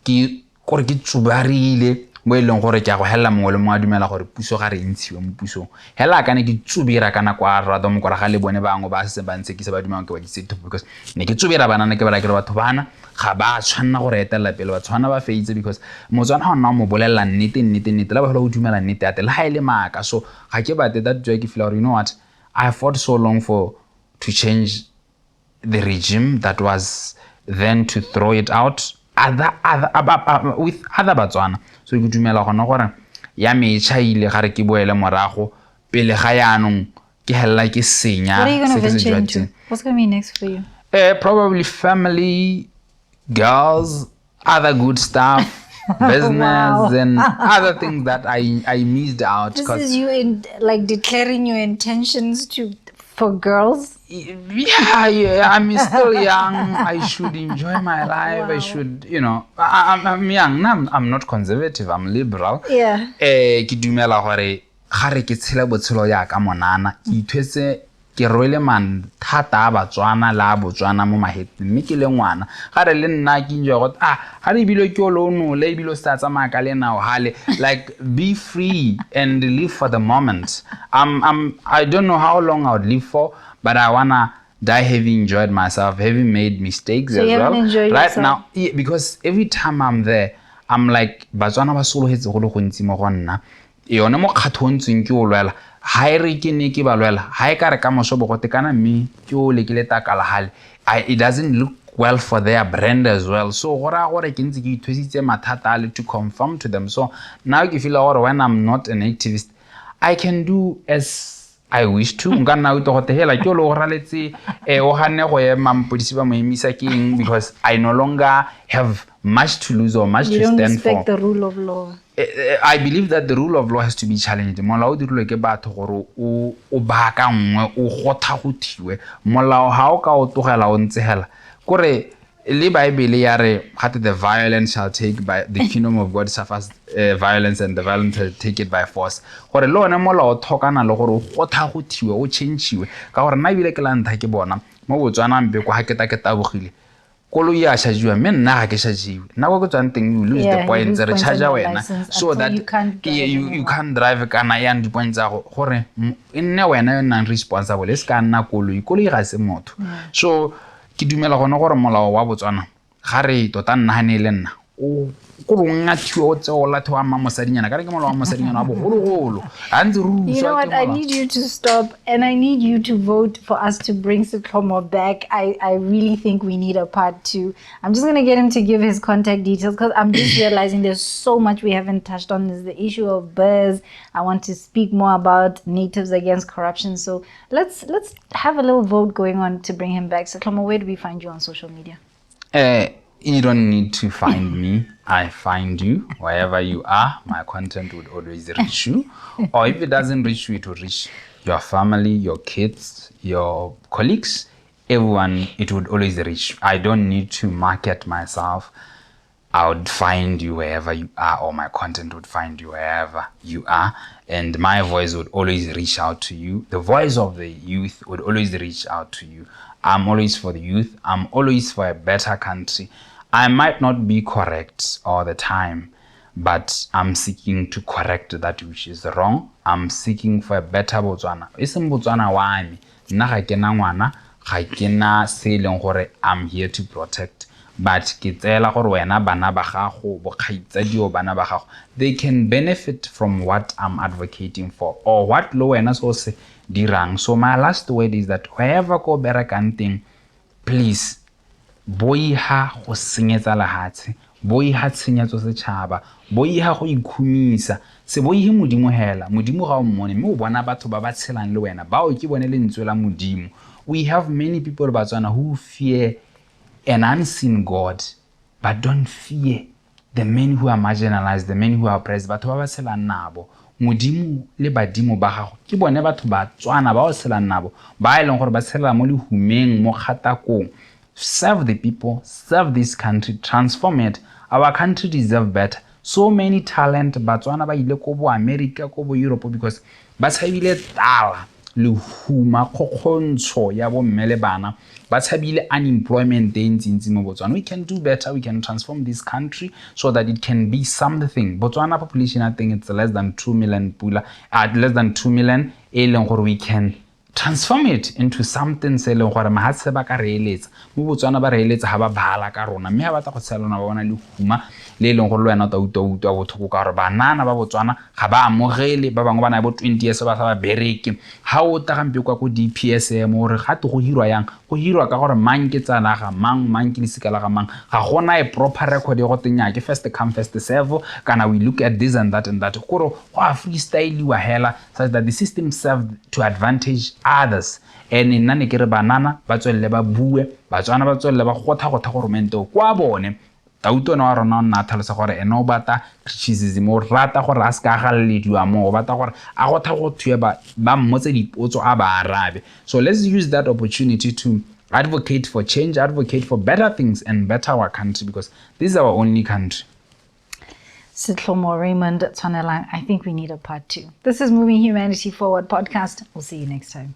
ke gore ke tsubarile mo e leng gore ke a go helela mongwe le mongwe a dumela gore puso ga re ntshiwe mo pusong hela ka ne ke tsubira ka nako a rata mokora ga le bone bangwe ba setse ba ntshekisa ba dumang ke ba ditse dithopo because ne ke tsubira banana ke ba ke re batho bana ga ba tshwanna gore etelela pele ba tshwana ba feitse because Motswana ga o nna o mo bolelela nnete nnete nnete la bogelo o dumela nnete ya teng le ga e le maaka. So ga ke batle that joy. Ke feel gore, you know what, I fought so long for to change the regime that was then, to throw it out other with other Batswana. So ke dumela gona gore ya me e tšhaile ga re ke boele morago pele ga yaanong ke helela ke senya What are you going to se ke se venture into? jwatseng. What's going to be next for you? Probably family, girls, other good stuff, business, and other things that I missed out. This 'Cause is you in like declaring your intentions to for girls. Yeah, I'm still young. I should enjoy my life. I should, I'm young. I'm not conservative. I'm liberal. Ke dumela gore ga re ke tshela botshelo jaaka monana, ke ithwetse ke rwele mathata a Batswana le a Botswana mo magetleng, mme ke le ngwana ga re le nna ke enjoy gore ah ga re ebile ke o le o nole ebile o se tsamaya ka lenao gale, like, be free and live for the moment. I don't know how long I would live for, but I wanna die having enjoyed myself, having made mistakes So as you well. Haven't enjoyed Right yourself? now, yeah, because every time I'm there, I'm like, Batswana ba sologetse go le gontsi mo go nna. Yone mokgatho o ntseng ke o lwela, ha e re ke ne ke ba lwela, ha e ka re ka moso bogote kana mme ke o lekile takala hale, it doesn't look well for their brand as well. So go raya gore ke ntse ke ithwesitse mathata a le to conform to them. So now ke feel gore when I'm not an activist, I can do as I wish to. Nka nna utlwa gote hela ke o le o raletse, o ganne go ema mapodisi ba mo emisa ke eng, because I no longer have much to lose or much You to don't stand respect for. the rule of law. I believe that the rule of law has to be challenged. Molao o dirilwe ke batho gore o baakangwe, o gotha-gothiwe. Molao ha o ka o tlogela o ntse hela. Kore le Bible ya re gate the violent shall take by the kingdom of God suffers violence and the violent shall take it by force. Gore le one molao o thokana le gore o gotha-gothiwe, o change-iwe. Ka gore nna ebile ke la ntlha ke bona mo Botswana mpe kwa ha ke ta ke tabogile, koloi ya charge-iwa, mme nna ga ke charge-iwe. Nna kwa ke tswang teng, you lose the Yeah, you points, lose re points on charge your wena. license So until that you can't drive you anymore. can't drive kana yang di-points tsa go, gore e nne wena yo nnang responsible, e se ka nna koloi. Koloi ga se motho. So ke dumela gone gore molao wa Botswana ga re tota nna ga ne e le nna, o ko o ngathiwe o tse o lathe wa mma mosadinyana, ka re ke molao wa mosadinyana wa bogologolo. Ha ntse re You know utlwa what? ke I molao. need you to stop and I need you to vote for us to bring Setlhomo back. I really think we need a part 2. I'm just going to get him to give his contact details because I'm just realizing there's so much we haven't touched on. There's the issue of BURS. I want to speak more about Natives Against Corruption. So let's have a little vote going on to bring him back. Setlhomo, where do we find you on social media? You don't need to find me. I find you wherever you are. My content would always reach you. Or if it doesn't reach you, it will reach your family, your kids, your colleagues, everyone. It would always reach. I don't need to market myself. I would find you wherever you are, or my content would find you wherever you are. And my voice would always reach out to you. The voice of the youth would always reach out to you. I'm always for the youth. I'm always for a better country. I might not be correct all the time, but I'm seeking to correct that which is wrong. I'm seeking for a better Botswana. E seng Botswana wa me. Nna ga ke na ngwana, ga ke na se e leng gore I'm here to protect. But ke tseela gore wena bana ba gago, bokgaitsadio bana ba gago, they can benefit from what I'm advocating for or what le wena se o se dirang. So my last word is that wherever ko berekang teng, please boiha go senyetsa lehatshe, boiha tshenyetso setšhaba, boiha go ikhumisa, se boihe Modimo hela. Modimo ga o mmone, mme o bona batho ba ba tshelang le wena, bao ke bone lentswe la Modimo. We have many people Batswana who fear an unseen God, but don't fear the many who are marginalized, the many who are oppressed, batho ba ba tshelang nabo. Modimo le badimo ba gago ke bone batho ba Tswana ba o tshelang nabo, ba e leng gore ba tshela mo lehumeng, mo kgatakong. Serve the people, serve this country, transform it. Our country deserves better. So many talent Batswana ba ile ko bo America, ko bo Europe, because ba tshabile tala, lehuma, kgokgontsho ya bo mme le bana, ba tshabile unemployment e ntsi-ntsi mo Botswana. We can do better. We can transform this country so that it can be something. Botswana population, I think it's less than 2 million pula, less than 2 million, e leng gore we can transform it into something se e leng gore mahatshe ba ka re eletsa. Mo Botswana ba re eletsa ha ba bala ka rona, mme ha ba tla go tshela lona ba bona lehuma le e leng gore le wena o tla utlwa botlhoko ka gore banana ba Botswana ga ba amogele, ba bangwe ba na le bo 20 years ba sa ba bereke. Ha o tla gampe kwa ko DPSM gore ga te go hirwa yang, go hirwa ka gore mang ke tsala ga mang, mang ke lesika la ga mang, ga gona a proper record e go teng ya ke first come first serve, kana we look at this and that and that, kore go a freestyliwa hela such that the system served to advantage others. And nna ne ke re banana ba tswelele ba bue, Batswana ba tswelele ba gotha-gotha goromente o kwa bone. Tautona wa rona o nna a tlhalosa gore ene o batla criticism, o rata gore a se ka galelediwa mo, o batla gore a gotha go thwe ba mmotse dipotso a ba arabe. So let's use that opportunity to advocate for change, advocate for better things and better our country, because this is our only country. Setlhomo Raymond Tshwanelang, I think we need a part 2. This is Moving Humanity Forward podcast. We'll see you next time.